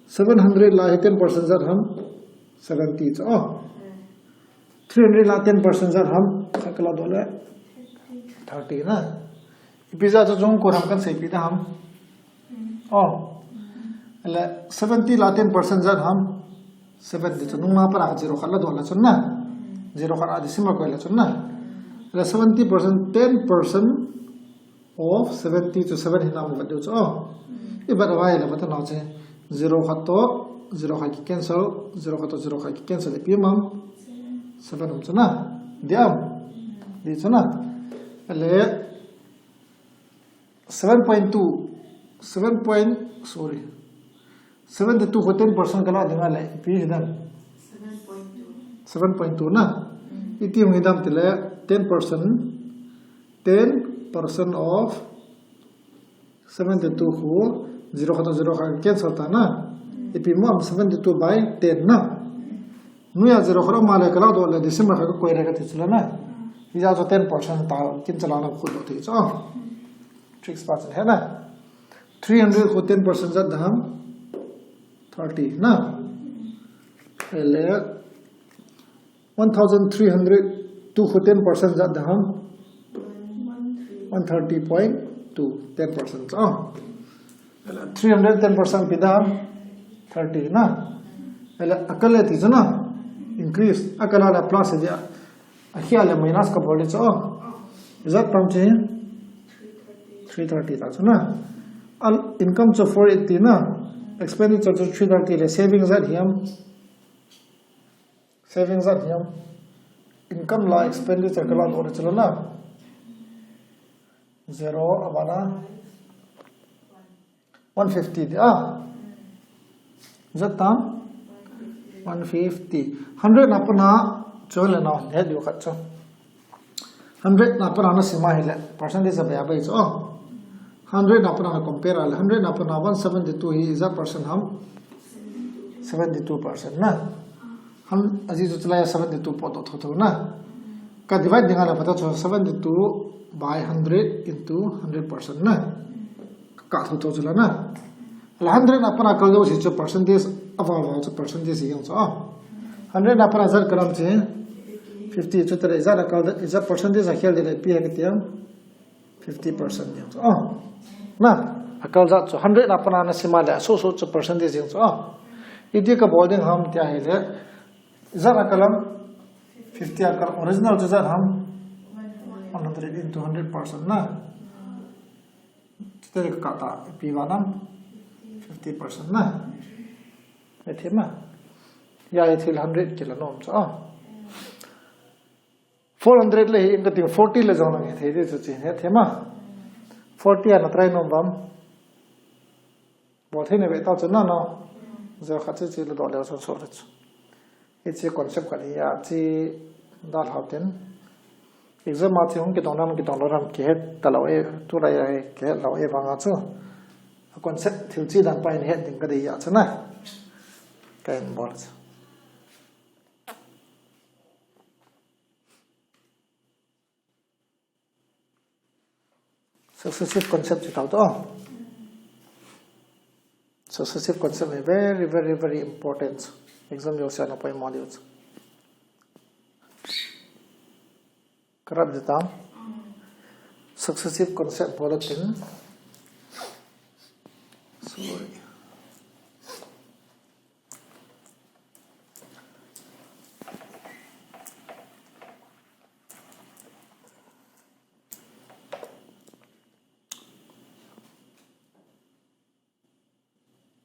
Seven hundred la hi ten percent ijat ham? Seventy chu. Three hundred la ten percent ijat ham? Khat ka la doh le. Thirty na. Ipi jeh a chu chung ko ham kan seipi ta ham? O. Le seventy la ten percent ijat ham? Seventy chu nungma para zero khat la doh le chun na. Zero khat a decimal koi le chun na. Le seventy percent, ten percent of seventy chu seven hinam vat diu chu. Oh. I vat avai le vat nau che. Zero khat to, zero khat ki cancel, zero khat to, zero khat ki cancel ipi um am. Seven um chu na. Di am. Di chu na. Le seven point two, seven point, sorry. Seventy-two kho ten percent kala dinga le, ipi hidam. Seven point two. Seven point two na. Mm. Iti hung hidam tile, ten percent, ten percent of seventy-two kho, zero khat to zero khat cancel ta na. Mm. Ipi mo am seventy-two by ten na. Mm. Nuya zero khat ama le kala do le decimal khat koi le kati chula na. Hija chu ten percent ta kin chala na khu do ti chu. Tricks pa chu he na. Three hundred kho ten percent jat dam. Thirty na. Ele one thousand three hundred two kho ten percent jat dam. One thirty point two, ten percent. Oh. Three hundred ten percent pi dam, thirty na. Ele akal le ti chu na, increase. Akal le plus dia. Akhia le minus ka bol le chu. Ijat tam che. Three thirty ta chu na. Al income chu four eighty na. Expenditure chu three thirty le savings at hiam. Savings at hiam. Income la expenditure kala do le chu na. Zero abana. One fifty dia. Jat tam? One fifty. Hundred na pana chu le na he diu khat chu. Hundred na pana na sima hile percentage a baya bai chu. Hundred na pana na compare le hundred na pana one seventy-two hi ijat percent ham? Seventy-two percent na. Han aji chu chulai seventy-two po to tho tho na. Ka divide dinga le pata chu seventy-two by hundred into hundred percent na. Ka tho tho chula na. La hundred na pana kal jo si chu percentage, aval val chu percentage jeng chu. Hundred na pana jat kalam che fifty chu tare jat kal, jat percentage a khel de le pi ha ke tiam. Fifty percent jeng chu. Oh. Na, akal jat chu hundred na pana na sima le so so chu percentage jeng chu. Oh. Iti ka bol ding ham tia hile. Jat a kalam fifty a kal original chu jat ham. One hundred into hundred percent na. Chute ka ta pi va nam. Fifty percent na. Ithima. Ya ithil hundred kila nom chu. Oh. Four hundred le hi inka ting forty le jong nang he thei di chu chi he thema. Forty ana try nom bam. Bol thei ne ve ta chu na no. Zero khat chi chi le do le chu so le chu. Hichi concept khat hi a chi da hlau ten. Exam a chi hung kidong nam kidong lo nam kihet ta lo e, tu lai a kihet lo e vang a chu. Concept thil chi dan pa in het ding ka dei a chu na. Ka in bol chu. Successive concept chu tau to. Successive concept is very, very, very important. Exam jong sian a poi module. Karap dita. Successive concept bol tin. Sorry.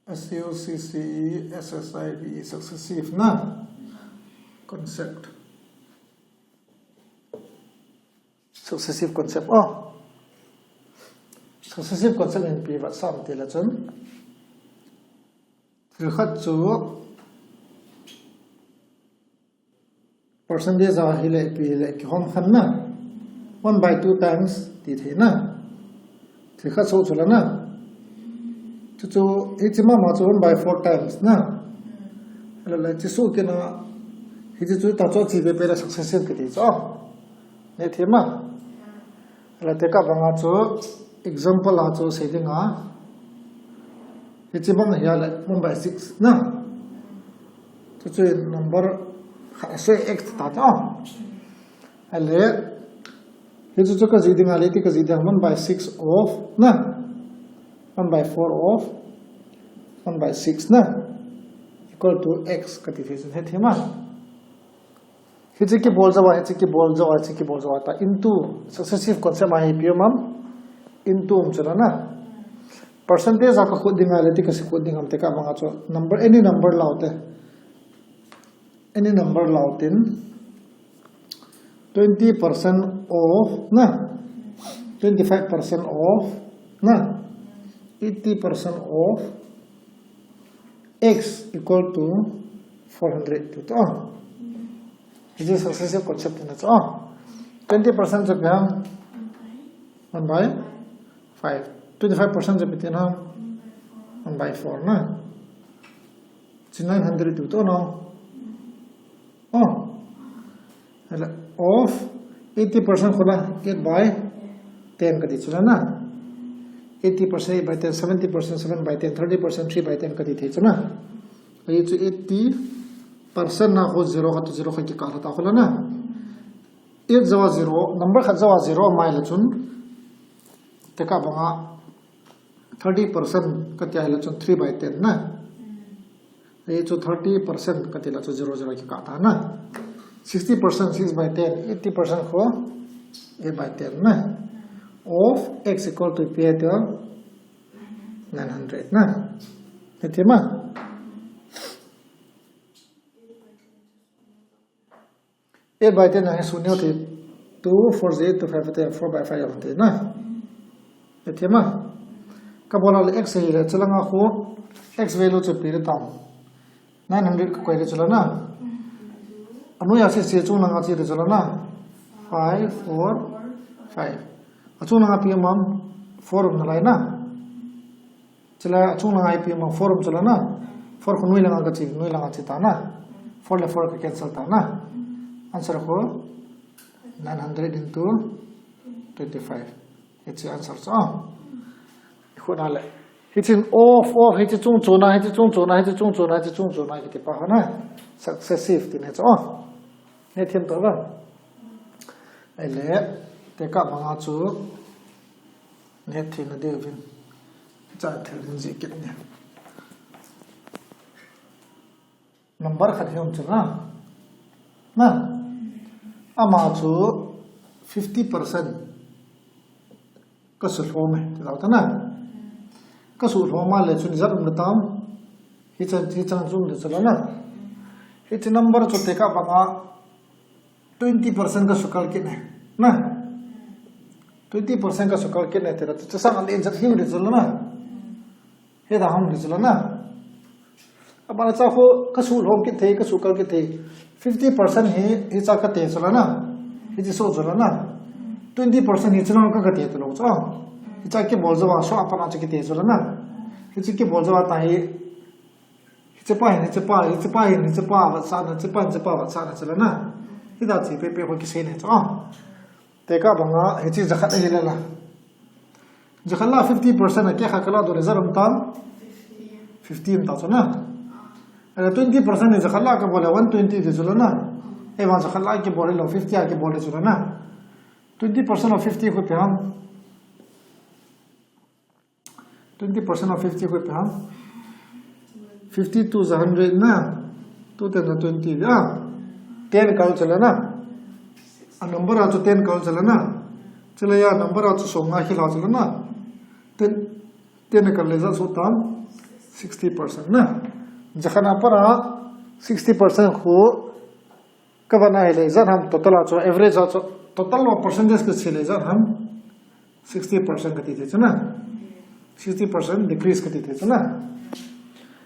S U C C E, S S I V E, successive na concept. Successive concept. Oh. Successive concept in pi vat sam ti la chun. Thil khat chu percentage a hile pi hile kihom khan na. One by two times ti thei na. Thil khat so chu la na. Chu chu hichi mama chu one by four times na. Hile le chi so kina. Hichi chu ta chu chi be pe la successive kiti chu. Ne thei ma. Hile te ka banga chu example a chu sei dinga. Hichi bang hi a le one by six na. Chu chu number khat a sei x ta ta. Hile hichu chu ka ji dinga le ti ka ji dinga one by six of na. One by four of one by six na. Equal to x ka ti thei chun he thei ma. Hiche kibol jou a, hiche kibol jou a, hiche kibol jou a ta into successive concept a hi ipi um am? Into um chu la na. Percentage a ka khut ding a le ti ka si khut ding am te ka banga chu number, any number lau te. Any number lau tin twenty percent of na, twenty-five percent of na, eighty percent of x equal to four hundred tu to. This is successive concept in its own. Twenty percent chu ipi ham? One by five. Twenty-five percent chu ipi ham? One by four na. Chu nine hundred tu to no. Oh. Hala of eighty percent khu la eight by ten kati chu la na. Eighty percent eight by ten, seventy percent seven by ten, thirty percent three by ten kati thei chu na. Ahi chu eighty percent na khu zero kha to zero kha kikah lha ta khu la na. Eight jou a zero, number khat jou a zero mai le chun. Tekah banga thirty percent kati a hi le chun three by ten na. Ahi chu thirty percent kati le chu zero zero kikah ta na. Sixty percent six by ten, eighty percent khu eight by ten na. Of x equal to ipi ham? Nine hundred na. Hiti ma. Eight by ten a hi sunia thei, two, four, eight, two, five, ten, four by five jong thei na. Hiti ma. Ka bol a le x hi le chu langa khu x value chu ipi le tam. Nine hundred ka koi le chu la na. Anoiya sese chung langa che le chu la na. Five, four, five. Achung langa ipi um am? Four um nalai na. Chule achung langa ipi um am? Four um chu la na. Four khu noi langa ka che, noi langa che ta na. Four le four ka cancel ta na. Answer khu nine hundred into twenty-five. Hiche answer chu a. Khu na le. Hiche of, of, hiche chung chuna, hiche chung chuna, hiche chung chuna, hiche chung chuna kiti pa khu na. Successive ti ne chu a. Hethem to ba. Ahile, tekah banga chu nehthei na diuvin. Cha thei ding ji kit ne. Number khat hi um chu na. Na. Ama chu fifty percent ka suhlhom e, ti lou ta na. Ka suhlhom a le chun ijat um le tam. Hichan, hichan chu um le chu la na. Hiche number chu tekah banga twenty percent ka sukal kit ne. Na. Twenty percent ka sukal kit ne, ti la chu chasang a le ijat hi um le chu la na. Hita hung hi chu la na. Abana cha khu ka suhlhom kit thei, ka sukal kit thei. Fifty percent hi, hicha ka te chu la na. Hiche so chu la na. Twenty percent hi chu la ka, ka te tu lou chu. Hicha kibol jou a, so a pana chu kite chu la na. Hiche kibol jou a ta hi. Hiche pa hin, hiche pa, hiche pa hin, hiche pa, vetsahna, hiche pa, hiche pa, vetsahna chu la na. Hita chi pepe ho kisei ne chu. Tekah banga, hiche jakhat ahi le la. Jakhat la fifty percent a kei kha ka la doh le ijat um tam? Fifty um ta chu na. Ahile twenty percent hi jakhat la ka bol le one twenty ti chu la na. Ahivang jakhat la kibol le lou fifty a kibol le chu la na. Twenty percent of fifty khu ipi ham? Twenty percent of fifty khu ipi ham? Fifty two ja hundred na. Two ten ja twenty a. Ten kal chu la na. A number a chu ten kal chu la na. Chule a number a chu som nga hi la chu la na. Ten, ten kal le ijat so tam? Sixty percent na. Jakhat a pat a sixty percent khu ka bana hi le ijat ham total a chu average a chu total lo percentage ka che le ijat ham sixty percent kati thei chu na. Sixty percent decrease kati thei chu na.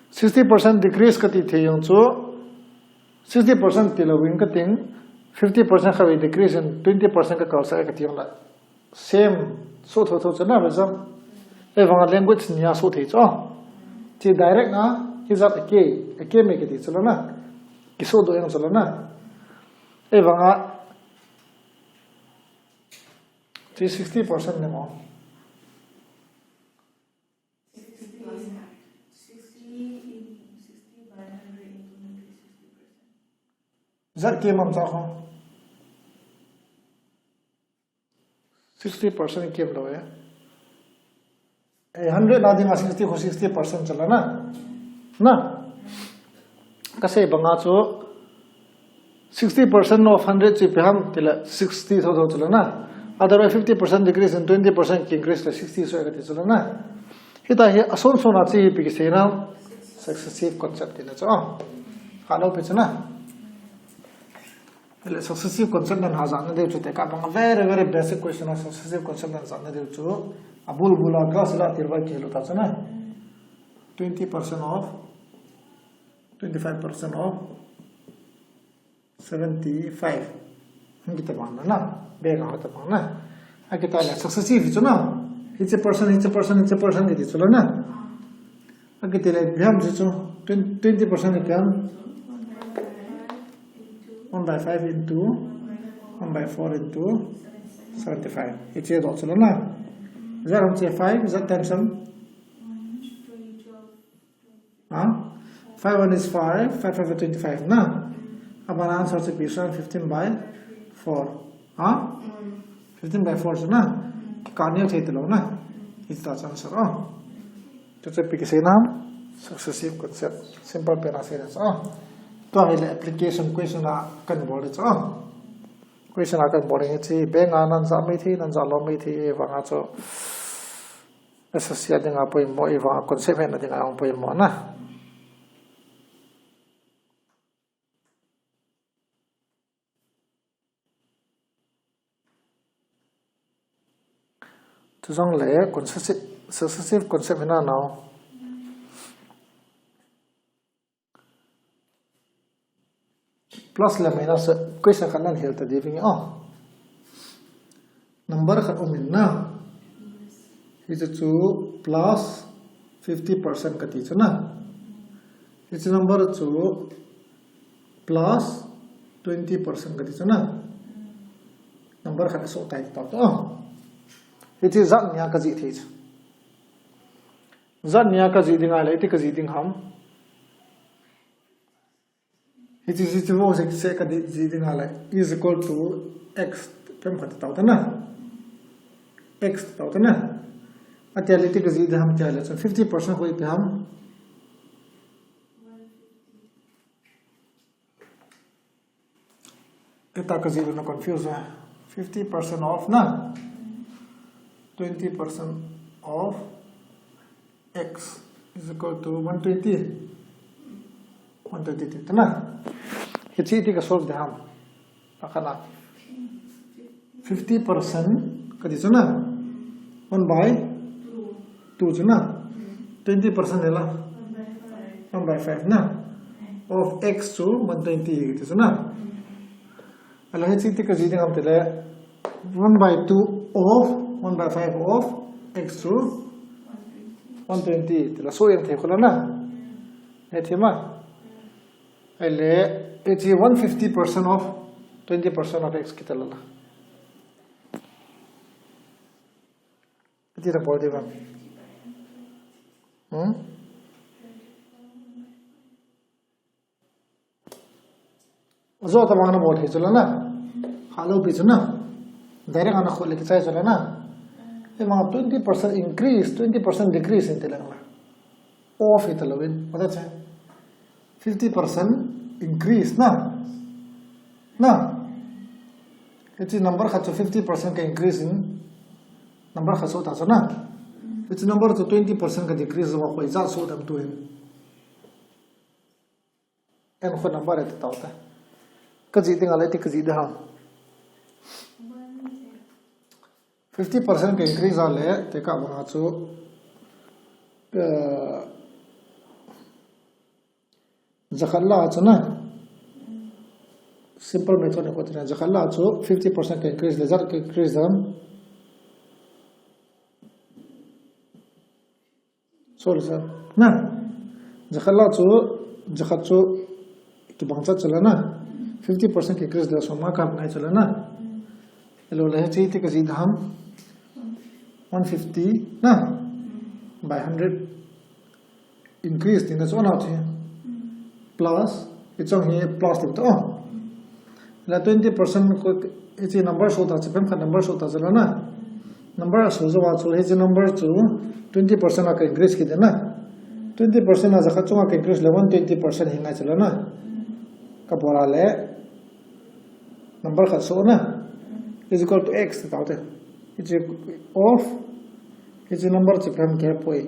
Sixty percent decrease kati thei jong chu sixty percent ti louvin ka ting fifty percent kha vei decrease in twenty percent ka kalsah e kati jong la. Same, so tho tho chu na, result. Ahivanga language ni a so thei chu. Chi direct na, hijat a ke, a ke me kiti chu la na. Kiso doh jong chu la na. Ahivanga, chi sixty percent ne mo. Ijat ke mam cha kho. Sixty percent kem lou e. Eh, hundred na dinga sixty khu sixty percent chu la na. Na. Ka sei banga chu sixty percent of hundred chu ipi ham tile sixty tho tho chu lana. Otherwise fifty percent decrease in twenty percent increase le sixty so kati chu lana. Hitia hi ason son a chu ipi kisei ham, successive concept tina chu. Hello, pi chu na. Tile successive concept nan ha jana diu chu tekah banga very, very basic question a successive concept nan jana diu chu. Abul bul a class la tilvai kilu ta chu na. Twenty percent of, twenty-five percent of seventy-five. Hung kita bang na, beka kita bang na. Akita le successive chu na. Hiche percent, hiche percent, hiche percent kiti chu lana. Akiti le ipi ham chu, twenty percent ipi ham. One by five into one by four into seventy-five. Hiche doh chu lana. That ham chu five, that times ham. Huh? Five one is five, five five is twenty-five na. Abana answer chu ipi ham, fifteen by four. Huh? Fifteen by four chu na. Kikah neo thei talou na. Hita chu answer. Oh. Chuche ipi kisei ham, successive concept. Simple pen a seina chu. Oh. Tua hile application question a kan bol chu. Oh. Question a kan bol hi chu, bank a nan ja mai thei, nan ja lou mai thei, vang a chu. S S C a dinga poimo, i vang a concept hena dinga hung poimo na. Chujongle successive, successive concept hina nao. Plus le minus, question khat nan hil ta diu vinge. Oh. Number khat um in na. Hiche chu plus fifty percent kati chu na. Hiche number chu plus twenty percent kati chu na. Number khat aso tai ta ta. Oh. Hiche jat nia kajih thei chu. Jat nia kajih ding ahile, iti kajih ding ham. Hiche, hiche vo se, se kajih, jih ding ahile, is equal to x, pem khat tau ta na. X tau ta na. Atia le iti kajih ding ham tia le, so fifty percent ho ipi ham. Ita kajih na confuse eh. Fifty percent of na. Twenty percent of x is equal to one twenty. One twenty ti na. Hiche iti ka solve ding ham. Akana. Fifty percent kati chu na. One by two chu na. Twenty percent hela. One by five na. Of x chu one twenty kati chu na. Ahile hiche iti kajih ding ham tile one by two of one by five of x chu one twenty tile so jeng thei khu lana. He thei ma. Ahile hiche one fifty percent of twenty percent of x kiti lala. Iti ta bol diu ham. Hmm? Ajo tabang na bol thei chu lana. Hello pi chu na. Direct ana khol le kichai chu lana. Ima twenty percent increase, twenty percent decrease in ti lana. Of ita louvin. What that say? Fifty percent increase na. Na. Hiche number khat chu fifty percent ka increase in. Number khat so ta chu na. Hiche number chu twenty percent ka decrease va koi ja so dam tu in. En khu number e ta tau ta. Kajih ding ahile iti kajih ding ham. Fifty percent ka increase ahile, tekah banga chu, eh, jakhat la chu na. Simple method ni khu tina, jakhat la chu fifty percent ka increase le, jat ka increase dam. Sorry, sir. Na, jakhat la chu, jakhat chu, kibang chat chu lana. Fifty percent increase le som nga ka ngai chu lana. Ahilou le hiche iti kajih ding ham. One fifty, na. By hundred. Increase tina chu ana chu. Plus, hiche hi plus ti ta. Oh. La twenty percent khu, hiche number so ta chu, pem khat number so ta chu lana. Number aso jou a chu, hiche number chu twenty percent a ka increase kit na. Twenty percent a jakhat chunga ka increase le one twenty percent hi ngai chu lana. Ka bol a le, Number khat so na. Is equal to x ti tau te. Hiche of. Hiche number chu phem kei poi.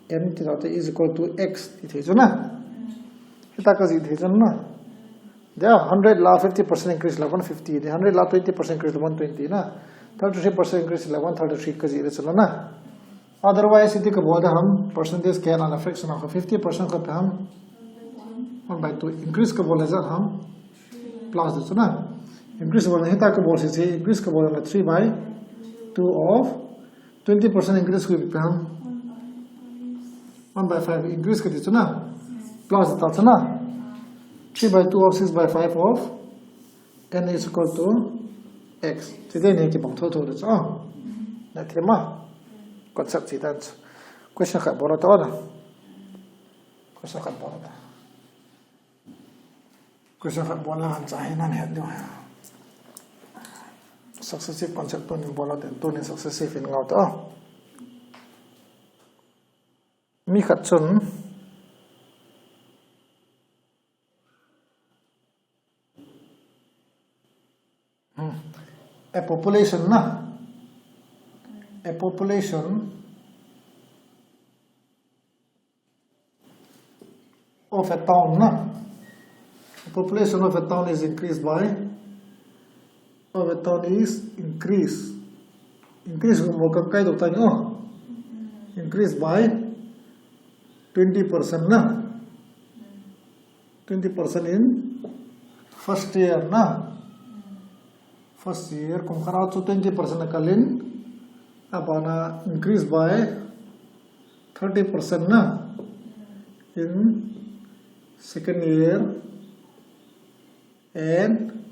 N ti tau te is equal to x ti thei chu na. Hita ka jih thei chu na. Dia hundred la fifty percent increase la one fifty. Dia hundred la twenty percent increase la one twenty na. Thirty-three percent increase la one thirty-three ka jih le chu na. Otherwise, iti ka bol da ham, percentage kei a na fraction a fifty percent ka pe ham. One by two increase ka bol le ja ham. Plus da chu na. Increase bol na hita ka bol si si, increase ka bol na three by two of twenty percent increase ka pe ham. One by five increase ka di chu na. Plus da ta chu na. Three by two of six by five of n is equal to x. Ti te ni ki bang tho tho da chu. Na thema. Concept chi dan chu. Question khat bol ta na. Question khat bol ta. Question khat bol la han cha hi nan het diu. Successive concept tunin bol la ten tunin successive in ngau ta. Mi khat chun Hmm. A population na. A population of a town na. A population of a town is increased by, of a town is increased. Increase ko mo ka kai do ta ni o. Increased by twenty percent na. Twenty percent in first year na. First year, kum khat a chu twenty percent a kal in, a bana increase by thirty percent na. In second year, and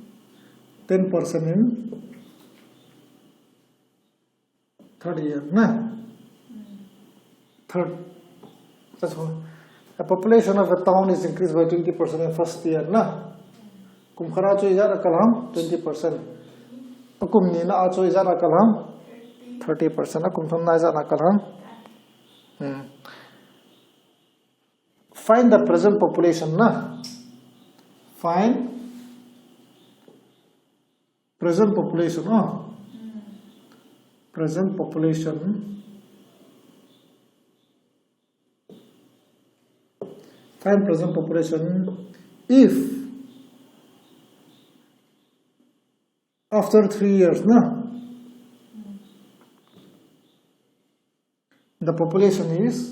ten percent in third year na. Third. That's all. The population of a town is increased by twenty percent in first year na. Kum khat a chu ijat a kal ham, twenty percent. Akum ni na a chu ijat a kal ham, thirty percent. Akum thum na ijat a kal ham. Hmm. Find the present population na. Find present population, oh. Present population. Find present population if after three years, na? The population is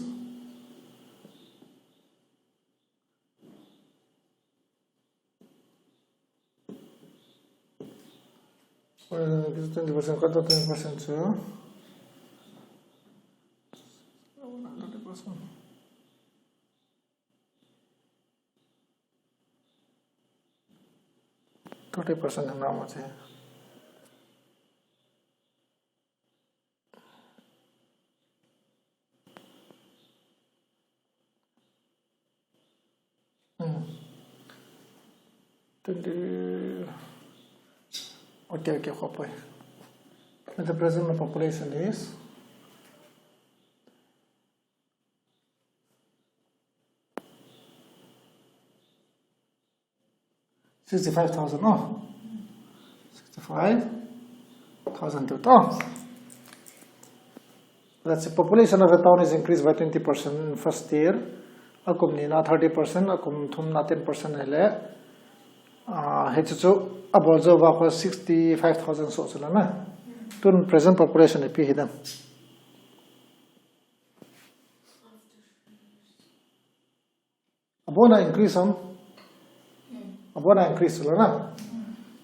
Well, twenty percent cut off twenty percent chu. Thirty percent na mo che. Hmm. Twenty. Okay, okay, khopoi. The present population is sixty-five thousand, oh. Sixty-five thousand to, oh. Let's say population of a town is increased by twenty percent in first year. Akum ni na thirty percent, akum thum na ten percent ahile. Ah, hichu chu abol jou va kho sixty-five thousand so chu la na. Tun present population ipi hi dem. Abona increase ham? Abona increase chu la na.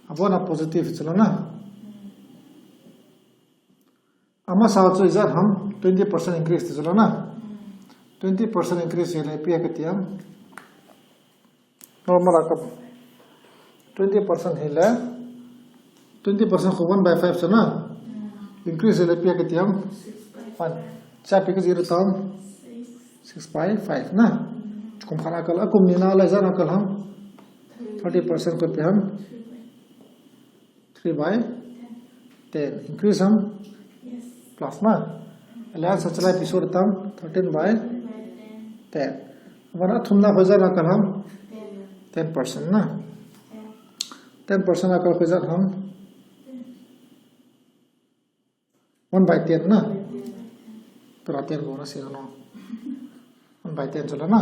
Abona positive chu la na. Amasa chu ijat ham, twenty percent increase ti chu la na. Twenty percent increase hile ipi a kati ham. Normal a ka twenty percent hile, twenty percent kho one by five chu na. Increase hile ipi a kati ham. One. Cha ipi ka zero tam. Six by five na. Kum khat a kal, akum ni na la ijat a kal ham. Thirty percent kho ipi ham. Three by ten. Increase ham. Plus na. Alliance a chalai episode tam. Thirteen by ten. Abana thum na kho ijat a kal ham. Ten percent na. Ten percent a kal khu ijat ham? One by ten na. Tua ten ko na si no. One by ten chu la na.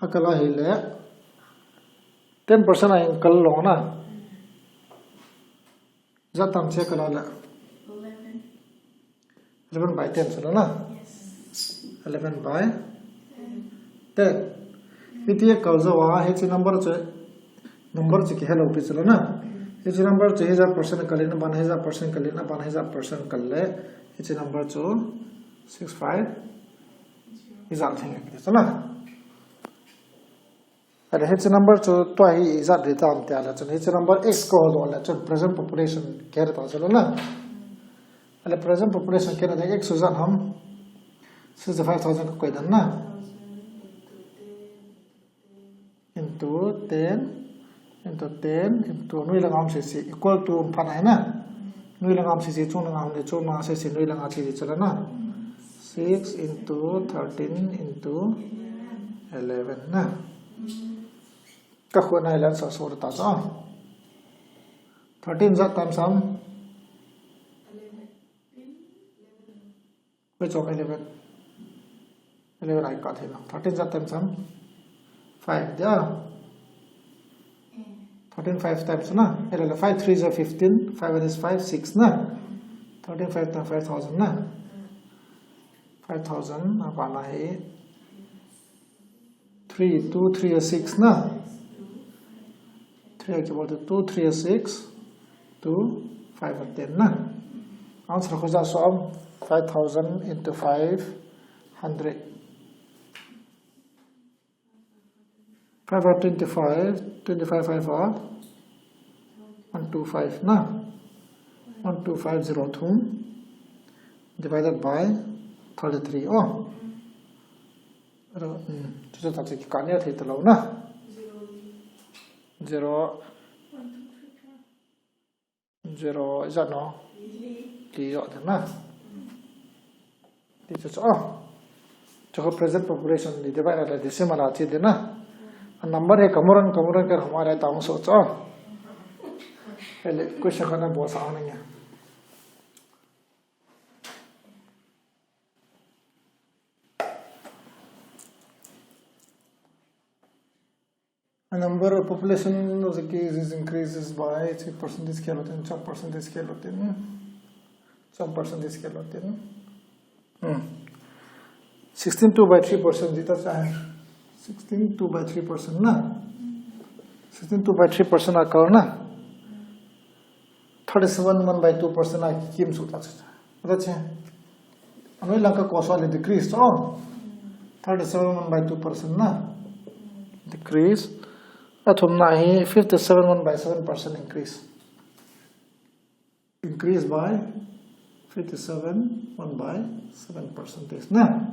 A kal ahile ten percent a hin kal lou na. Ijat tam chu a kal a le? Eleven by ten chu la na. Eleven by ten. Hitia kal jou a, hiche number chu, number chu kihelou pi chu la na. Hiche number chu hijat percent kal in, aban hijat percent kal in, aban hijat percent kal le, hiche number chu six five hijat theng kiti chu la. Ahile hiche number chu tua hi ijat ding tam tia le chun hiche number x ko ho le chun present population kiti ta chu la na. Ahile present population kiti ta x chu ijat ham? Sixty-five thousand ka koi dan na. Into ten, into ten, into noi langa um sese, equal to um phat ahi na. Noi langa um sese, chung langa um le, chung langa sese, noi langa che chu la na. Six into thirteen into eleven na. Ka khu nai lan sa so ta sa. Thirteen ijat tam sam? Wait, so eleven. Eleven I got here. Thirteen ijat tam sam? Five, yeah. Thirteen five times na. Eleven, five three ijat fifteen. Five one is five, six na. Thirteen five times five thousand na. Five thousand, aban a hi three, two, three, six na. Three, I give to two, three, six, two, five, ten na. Answer ko ja so am five thousand into five hundred. Five are twenty-five, twenty-five, five are one two five na. One two five zero thum divided by thirty-three. Oh. Ro, hmm, chu chu tak chu kikah nia thei talou na. Zero. Zero ijat no? Li jo te na. Ti chu chu. Chu ko present population li divide la decimal a che de na. A number hi kamuran, kamuran ka homa le ta hung so chu. Ele question kana bol sa ang nia. A number of population of the case is increases by three percentage kilo tin, chok percentage kilo tin, chok percentage kilo tin. Hmm. Sixteen two by three percent dita cha hai. Sixteen two by three percent na. Sixteen two by three percent a kal na. Thirty-seven one by two percent a kim su ta cha. Ata che. Anoi lang ka ko so le decrease to. Thirty-seven one by two percent na. Decrease. Athumna hi fifty-seven one by seven percent increase. Increase by fifty-seven one by seven percentage na.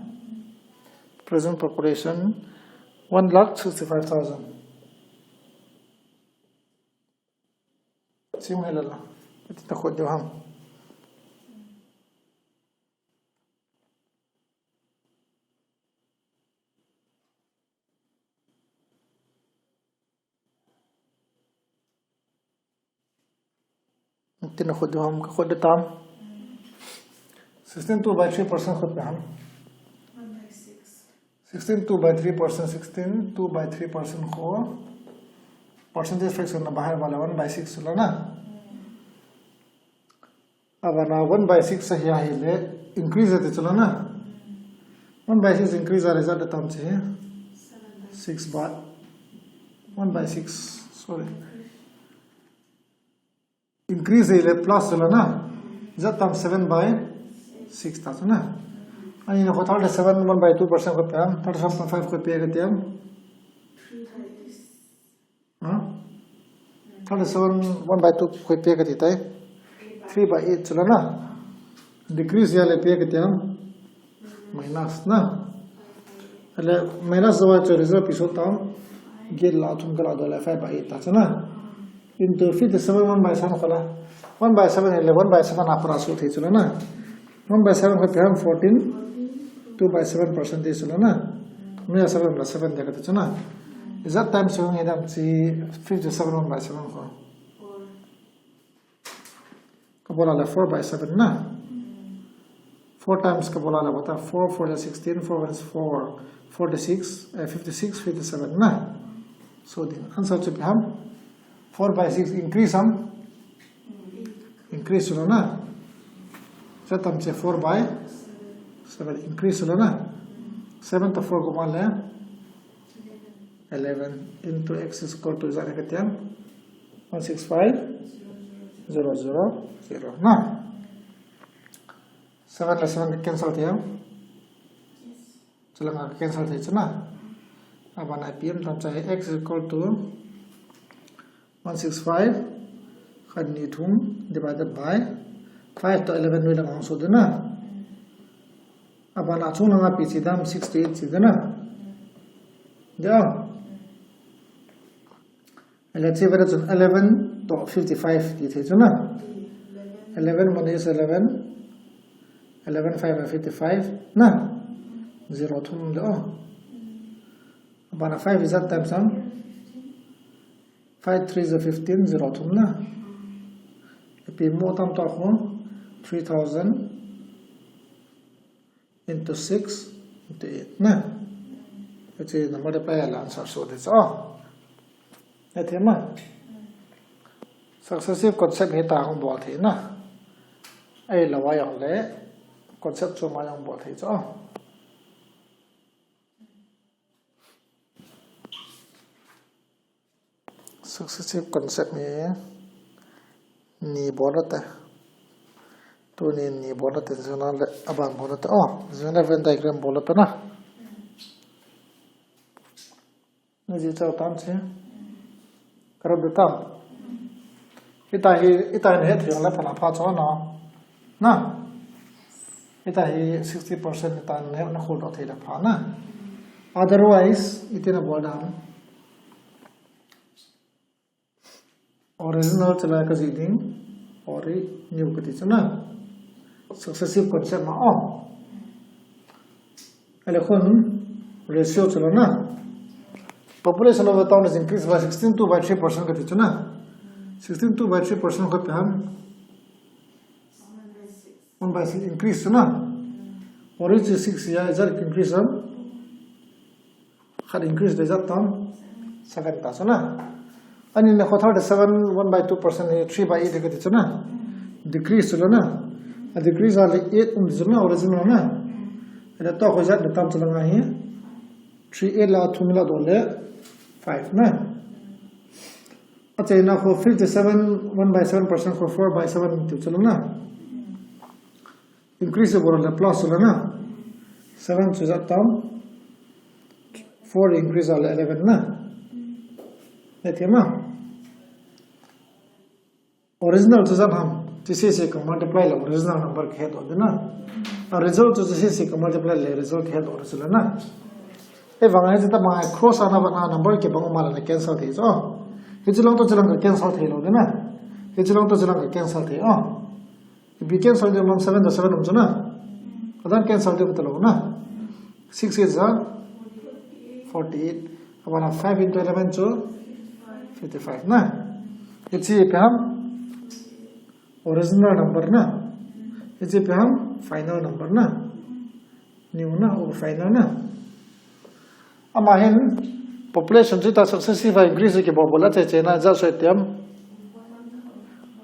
Present population one lakh sixty-five thousand. Sim hai lala. Iti ta khut diu ham. Iti na khut diu ham, ka khut diu tam. Sixteen two by three percent khut pe ham. Sixteen two by three percent, sixteen two by three percent ko percentage fraction na bahar wala one by six la na. Abana one by six ahi ahile increase ati chu la na. One by six increase a result atam che. Six by one by six, sorry. Increase ahile plus chu la na. Ijat tam seven by six ta chu na. Ani na ko thirty-seven one by two percent ko pe ham, thirty-seven point five ko pe ka ti ham. Ha? Thirty-seven one by two ko pe ka ti tai. Three by eight chu la na. Decrease ahile pe ka ti ham. Minus na. Ahile minus jeh a chu result pi so tam. Get la thum ka la do le five by eight ta chu na. Into fifty-seven one by seven ko la. One by seven ahile one by seven a para so thei chu la na. One by seven ko pe ham fourteen, two by seven percent ti chu la na. Noi a seven la seven de ka ti chu na. Ijat time seven hi dam chi fifty-seven one by seven ko. Ka bol a le four by seven na. Four times ka bol a le bata four, four is sixteen, four one is four, forty-six, eh, fifty-six, fifty-seven na. So the answer chu ipi ham? Four by six increase ham? Increase chu lo na. Chu tam che four by seven increase chu lo na. Seven to four ko ma le eleven into x is equal to ijat ka tiam? One six five zero zero zero na. Seven le seven ka cancel thei ham? Chulanga ka cancel thei chu na. Abana ipi ham tam che x is equal to one six five, khat ni thum divided by five to eleven noi langa hung so ding na. Abana chung langa ipi che ding ham? Six to eight che ding na. Dia. Ele che vele chun eleven to fifty-five ti thei chu na. Eleven one is eleven. Eleven five is fifty-five na. Zero thum le o. Abana five ijat times ham? Five three is fifteen, zero thum na. Ipi mo tam to ko three thousand into six into eight na. Hiche number de pa ya la answer so de cho. Hethei ma? Successive concept hi ta hung bol thei na. Ahilou a jong le concept chu ma jong bol thei cho. Successive concept hi ni bol u te. Tuni ni bol u te, jing le aban bol u te. Oh, jing le Venn diagram bol u te na. Ni ji chau tam che. Ka rap de tam. Hita hi, hita hi hetthei le pha na pha cho na. Na. Hita hi sixty percent hita hi na khol doh thei le pha na. Otherwise, iti na bol dam. Original chu la ka ji ding, ori new ka ti chu na. Successive concept ma o. Ele khun ratio chu la na. Population of the town is increased by sixteen two by three percent ka ti chu na. Sixteen two by three percent kho ipi ham? One by six increase chu na. Ori chu six ya, ijat increase ham? Khat increase le ijat tam? Seven ta chu na. Ani le kho thirty-seven, one by two percent hi three by eight ka ti chu na. Decrease chu la na. A decrease a le eight um chu na, original na. Ele to kho ijat le tam chu la nga hi. Three eight la thum la doh le five na. Achaina kho fifty-seven, one by seven percent kho four by seven ti chu la na. Increase bol le plus le na. Seven chu ijat tam? Four increase le eleven na. Hethei ma? Original chu ijat ham? Chu sese ka multiply le original number ka he doh ding na. A result chu sese ka multiply le result ka he doh ding chu la na. Ahivang a hiche tobang a cross ana vat na number kibang um a le na cancel thei chu. Hiche lang to hiche lang ka cancel thei lou ding na. Hiche lang to hiche lang ka cancel thei o. Ipi cancel ding um, seven to seven um chu na. Adan cancel ding um talou na. Six eight ja forty-eight. Abana five into eleven chu fifty-five na. Hiche ipi ham? Original number na. Hiche ipi ham? Final number na. New na, or final na. Ama hin population chu ta successive a increase kibol bol a che che na, ijat soi tiam?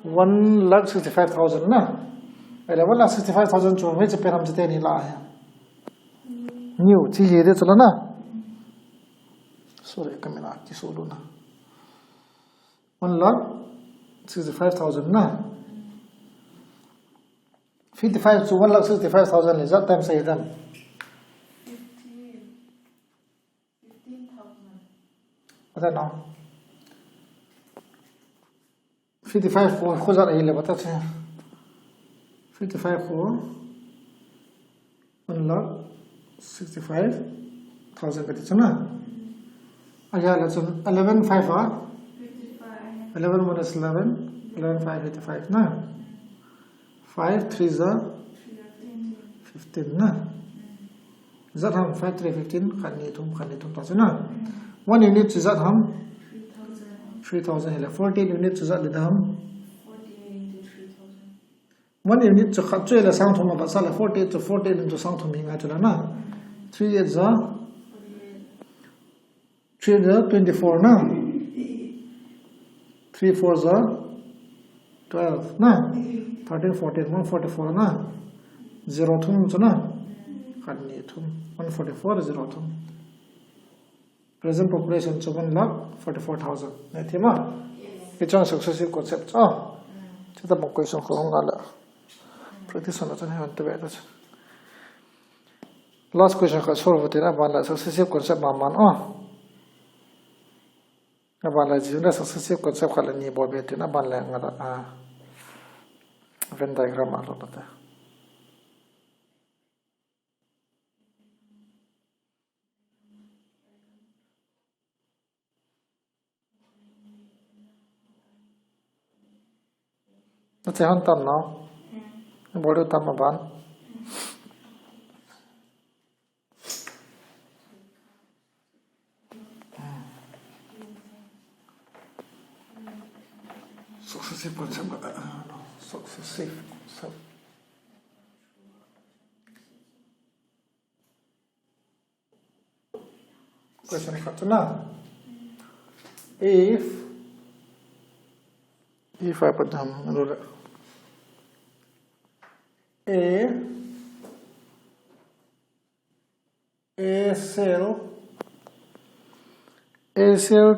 One lakh sixty-five thousand na. Ele one lakh sixty-five thousand chu hiche pen ham chu teni la hi. New, chu hi de chu la na. Sorry, ka min a kiso lou na. One lakh sixty-five thousand na. Fifty-five chu one lakh sixty-five thousand le ijat times a hi dam? Fifteen. Fifteen thousand. Bata na. Fifty-five kho, kho ijat ahile bata che. Fifty-five kho. One lakh sixty-five thousand ka ti chu na. Ahi a le chun eleven five a? Fifty-five. Eleven one is eleven, eleven five fifty-five na. Five three ja fifteen na. Ijat ham? Five three fifteen, khat ni thum, khat ni thum ta chu na. One unit chu ijat ham? Three thousand. Three thousand ahile. Fourteen unit chu ijat ding ham? Forty-eight into three thousand. One unit chu khat chu le sang thum a ba sa le forty eight chu forty eight into sang thum hi ngai chu la na. Three eight za, three eight za twenty-four na. Three four za twelve na. Thirteen, fourteen, one forty-four na. Zero thum chu na. Khat ni thum, one forty-four, zero thum. Present population chu one lakh forty-four thousand. Na thima? Yes. Hichun successive concept chu. Chuta mo question ko hung ala. Practice na chun hon te be ta chun. Last question ka solve tina ban la successive concept ma man o. Aban la jing la successive concept khat la ni bol be tina ban la nga la, ah, Venn diagram a lo ta. Na che hon tam no? Bol diu tam aban. Successive concept, uh, no, successive concept. Question khat chu na. If, if I put down, A, A sell, A sell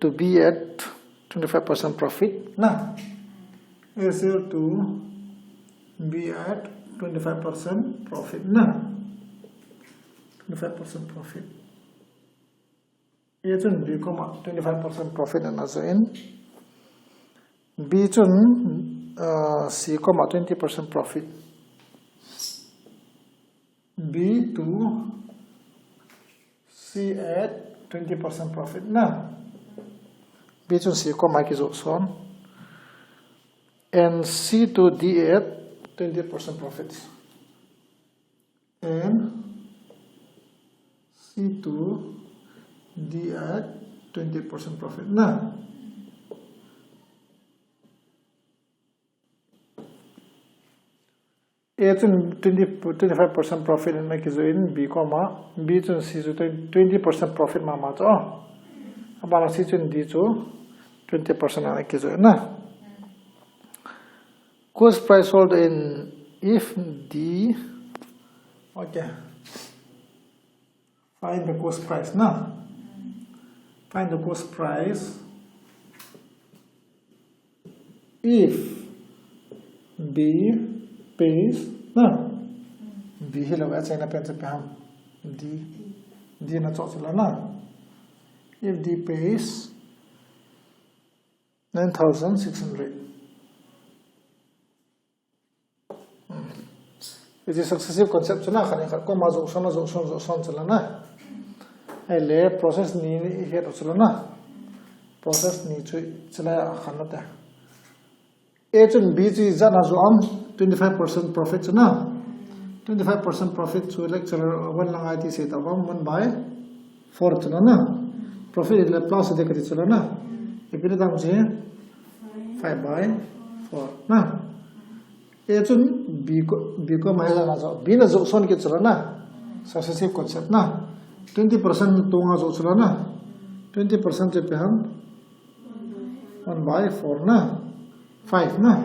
to B at twenty-five percent profit na. A sell to B at twenty-five percent profit na. Twenty-five percent profit. A chun B comma twenty-five percent profit ana joh in. B chun, uh, C comma twenty percent profit. B to C at twenty percent profit na. B chun C comma kijoh son. And C to D at twenty percent profit. And C to D at twenty percent profit na. A chun twenty, twenty-five percent profit in ana kijoh in B comma, B chun C chu twenty percent profit mama chu. Abana C chun D chu twenty percent ana kijoh in na. Cost price sold in if D, okay. Find the cost price na. Find the cost price if B pays na. B hi lo a chena pen cha pe ham. D. D na cho chula na. If D pays nine thousand six hundred. It is successive concept chuna khat in khat comma joh son, joh son, joh son chula na. Ahile process ni ni het chula na. Process ni chu chula khan na te. A chun B chu ijat na joh am twenty-five percent profit chuna. Twenty-five percent profit chu lecture one lang I T se ta bang one by four chula na. Profit le plus de kati chula na. Ipi le dam je five by four na. A chun B ko, B ko mai la na joh. B na joh son kit chula na. Successive concept na. Twenty percent tonga joh chula na. Twenty percent che pe ham. One by four na. Five na.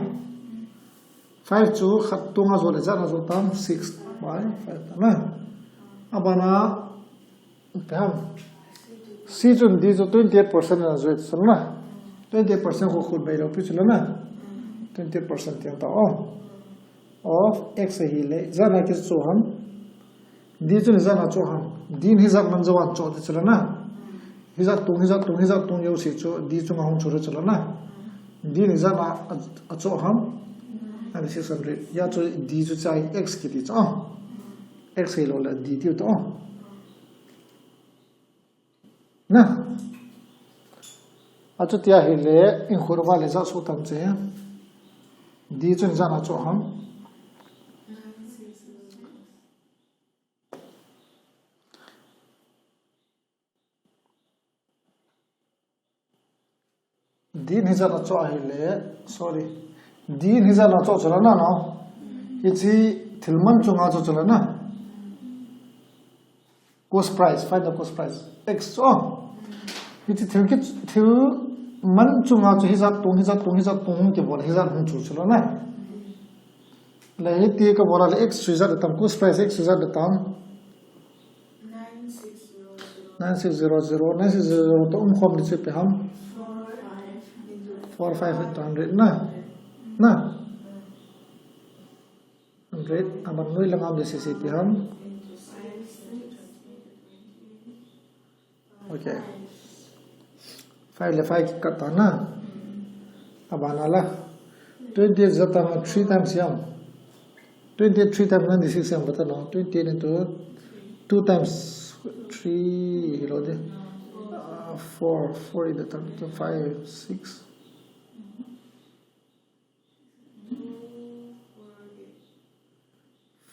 Five chu khat tonga joh le ijat na joh tam six by five na. Abana pe ham. C chun D chu twenty-eight percent ana joh chula na. Twenty-eight percent ko khut bei lo pi chula na. Twenty-eight percent tiang ta o. Of X ahile, ijat na kijoh ham. D chun ijat na choh ham. D in hijat man joh a choh ti chula na. Hijat tung, hijat tung, hijat tung jouse chu D chunga hung chula chula na. D in ijat na a, achoh ham. Ani six hundred. Hia chu D chu chai X kiti chu. X hi lo le D tiu to. Na. Achuti ahile, in khut va le ijat su tam che. D chun ijat na choh ham. D in hijat na choh ahile, sorry. D in hijat na choh chula na no. Hiche thil man chunga chu chu la na. Cost price, find the cost price. X, oh. Hiche thil kit, thil man chunga chu hijat tung, hijat tung, hijat tung kibol, hijat hung chu chu la na. Le hiti kabol le X chu hijat tam, cost price X chu hijat tam. Nine six zero zero. Nine six zero zero, nine six zero zero to um khom ni chu ipi ham. Four five into hundred na. Na. Hundred, aban noi lang am de sisi ipi ham. Okay. Five le five kikat ta na. Abana la. Twenty-eight hijat tam three times ham. Twenty-eight three times ninety-six ham, bata na. Twenty-eight into two times three, hilo de. Uh, four, four into thirty-two, five, six.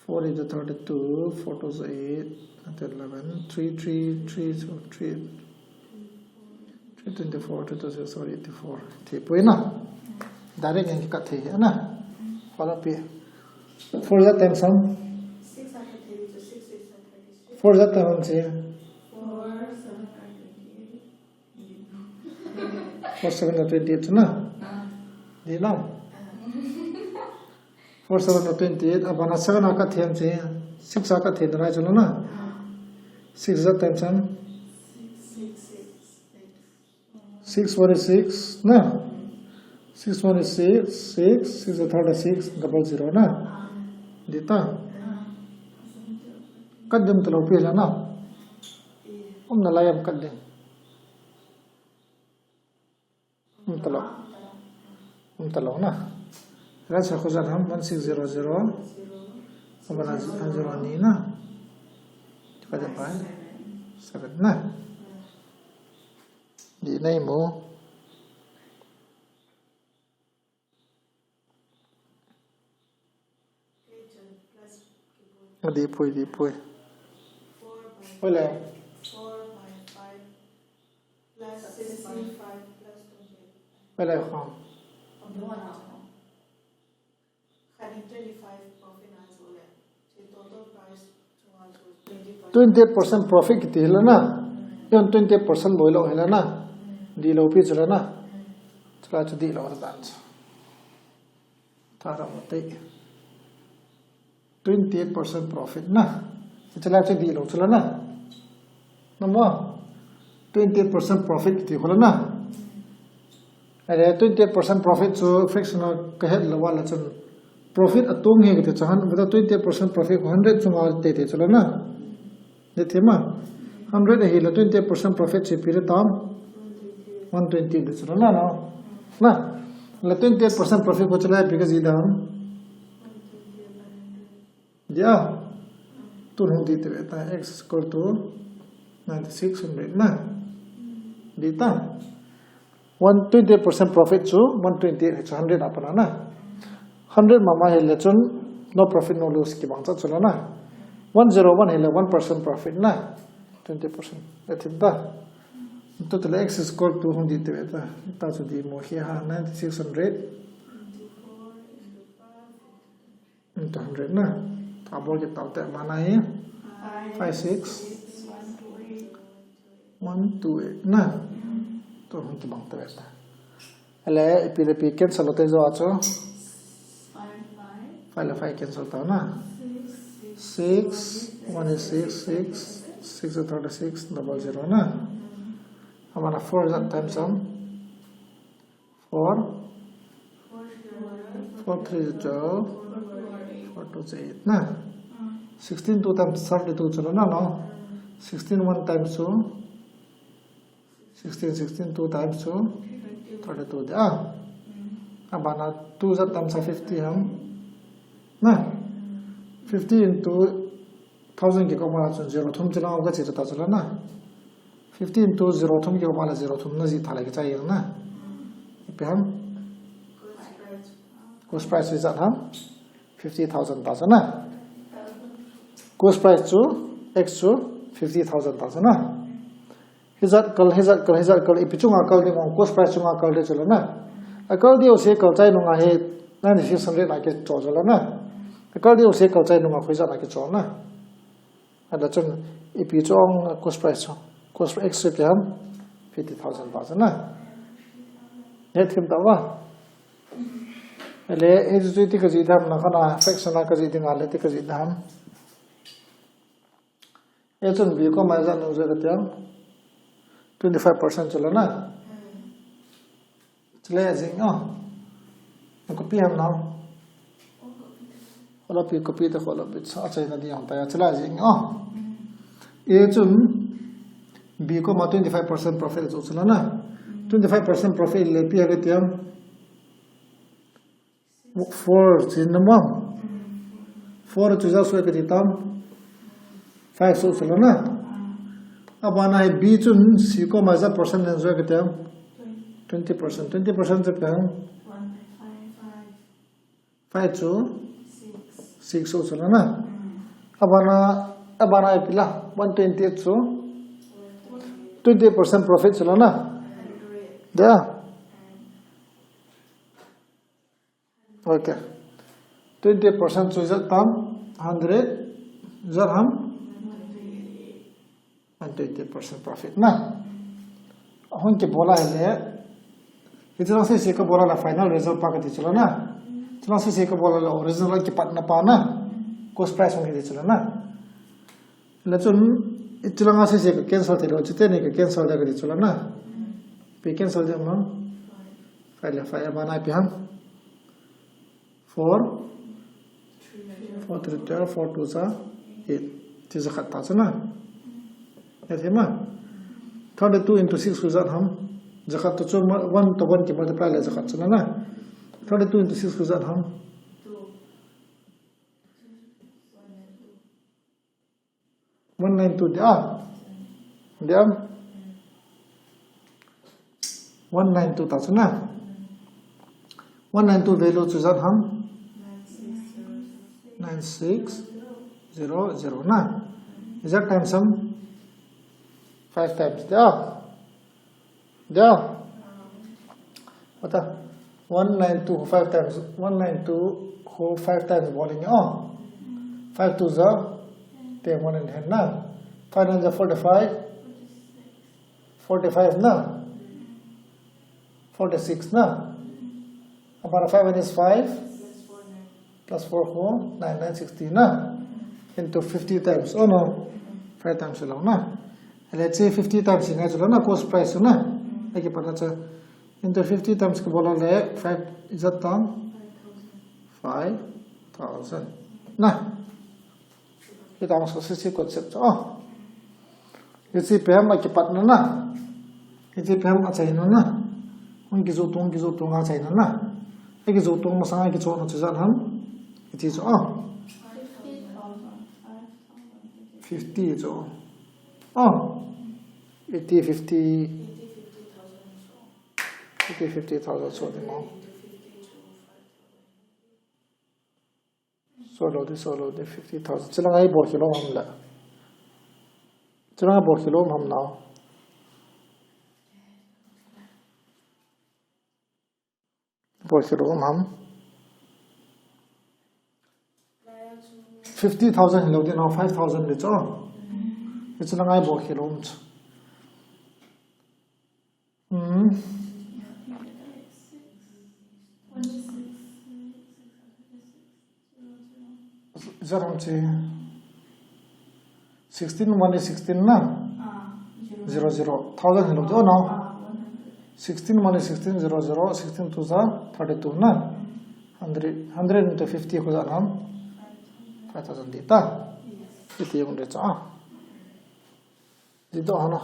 Four into thirty-two, four twos eight, and eleven, three, three, three, so three, three twenty-four, three twos eight, sorry, eighty-four. Thei poi na. Direct in kikat thei na. Follow pi. Four hijat times ham. Four hijat times ham si. Four seven are twenty-eight na. Di na. Four seven are twenty-eight. Abana seven a kathei ham si. Six a kathei na lai chu la na. Six hijat times ham. Six one is six na. Six one is six, six, six a thirty-six, double zero na. Di ta. Kat ding talou pi la na. Um na lai am kat ding. Um talou. Um talou na. Ran sa ko jan ham one six zero zero. Abana zero ni na. Tika de pai. Seven na. Di nai mo. Di poi, di poi. Oi le. Oi le kho. Twenty-eight percent profit kiti hi la na. Yon twenty-eight percent loi lou hi la na. Di lou pi chu la na. Chu la chu di lou ta dan chu. Tara mo te. Twenty-eight percent profit na. Chu la chu di lou chu la na. Na mo. Twenty-eight percent profit kiti hi la na. Are twenty-eight percent profit chu fractional ka het lou va la chun profit atung hi kati chu han, whether twenty-eight percent profit ko hundred chunga te te chu la na. Ni thima. Hundred ahi la twenty-eight percent profit chu ipi le tam. One twenty le chu la na no. Na. La twenty-eight percent profit ko chu la ipi kaji dam. Dia. Tun hung di te ve ta, x is equal to ninety-six hundred na. Di ta. One twenty-eight percent profit chu one twenty-eight chu hundred a pat na. Hundred mama hi le chun no profit no loss kibang cha chu la na. One zero one hi le one percent profit na. Twenty percent. Le thim ta. Tu te le x is equal to hung di te ve ta. Ta chu di mo hi ha ninety-six hundred. Into hundred na. Abol kit tau te, abana hi. Five six. One two eight na. Tu hung kibang te ve ta. Ale, ipi le ipi cancel lou te jo a chu. Five le five cancel tau na. Six, one is six, six, six is thirty-six, double zero na. Abana four hijat times ham. Four, four three is twelve, four two is eight na. Sixteen two times thirty-two chu la na no. Sixteen one times two. Sixteen, sixteen two times two. Thirty-two de a. Abana two hijat times fifty ham. Na. Fifty into thousand kikoma chun zero thum chu la ka chi ta chu la na. Fifty into zero thum kikoma la zero thum na ji tha le kichai jeng na. Ipi ham. Cost price chu hijat ham. Fifty thousand ta chu na. Cost price chu x chu fifty thousand ta chu na. Hijat kal, hijat kal, hijat kal, ipi chunga kal ding ong, cost price chunga kal ding chu la na. A kal diu si kal chai nunga hi ninety-six hundred a kicho chu la na. Ka kal diu se kal chai nunga khoi jat na kichol na. Ahile chun ipi chu ong cost price chu. Cost price X chu ipi ham? Fifty thousand ta chu na. Hethem ta va. Ahile, hichu chu iti ka jih dam na kha na, fraction a ka jih ding ahile iti ka jih dam. Hichun B comma Z nung jeh kati ham? Twenty five percent chu la na. Chule ajing o. Copy ham nao. Khola pi copy ta khola pi sa achaina ding jong ta ya. Chule ajing o. Hichun B comma twenty five percent profit chu chu la na. Twenty five percent profit le ipi ha kati ham? Four chu na mo. Four chu ja soi kati tam? Five so chu la na. Abana hi B chun C comma Z percent len soi kati tam? Twenty percent. Twenty percent chu ipi ham? Five chu? Six so chu la na. Abana, abana ipi la? One twenty eight chu? Twenty percent profit chu la na. Dia? Okay. Twenty percent chu ijat tam? Hundred. Ijat ham? One twenty percent profit na. Ahung kibol a ahile. Hiche lang sese kabol a la final result pa kati chu la na. Hiche lang sese kabol a la original kipatna pa na. Cost price hung kiti chu la na. Ahile chun, hiche langa sese ka cancel thei lou, hiche teni ka cancel ding kati chu la na. Ipi cancel ding ham? Five le five, abana ipi ham? Four, four three twelve, four two ja eight. Hiche ja khat ta chu na. Hethem a? Thirty two into six khu ijat ham? Ja khat to chu ma-, one to one ki multiply le ja khat chu la na. Thirty two into six khu ijat ham? One nine two dia. Dia. One nine two ta chu na. One nine two value chu ijat ham? Nine six zero zero na. Ijat times ham? Five times dia. Dia. What a? One nine two five times. One nine two khu five times bol inge o. Five two ja ten, one in hand na. Five nine ja forty-five. Forty-five na. Forty-six na. Abana five one is five. Plus four khu nine, nine sixty na. Into fifty times. Oh no. Five times lou na. Let's say fifty times inge chu la na, cost price na. Akipatna chu. Into fifty times kabol a le five ijat tam? Five thousand. Na. Hitah sese concept chu. Oh. Hiche ipi ham akipatna na. Hiche ipi ham achaina na. Hung kijoh tong, kijoh tong achaina na. Akijoh tong masanga kichohna chu ijat ham? Hiche chu, oh. Fifty chu. Oh. Eighty fifty. Eighty fifty thousand chu ding mo. Solo de, solo de, fifty thousand. Chulanga ibol khel lou ham la. Chulanga bol khel lou ham nao. Bol khel lou ham. Fifty thousand hilou de nao, five thousand le chu. Chulanga ibol khel lou ham chu. Hmm. Zero chi. Sixteen one is sixteen na? Zero zero. Thousand hilou de nao. Sixteen one is sixteen, zero zero, sixteen two ja thirty-two na? Hundred, hundred into fifty khu ijat ham? Five thousand ding ta. Iti jong de cha. Ding to hana.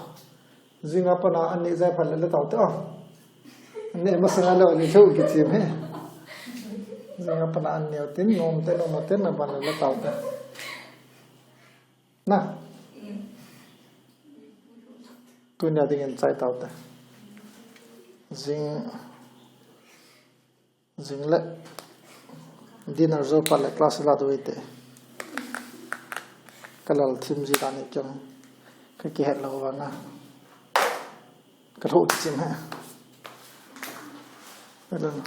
Jing a pat a an neh jai phat le le tao te o. An neh masanga le le thou kichim e. Jing a pat a an neh u tin, nom te, nom te, na ban le le tao te. Na. Tunia dingin chai tao te. Jing, jing le dinner jou phat le class la ding u hite. Ka lal thim ji dan ni kiang. Ka kihet lou vanga. Ka lou kichim e. Ka lal.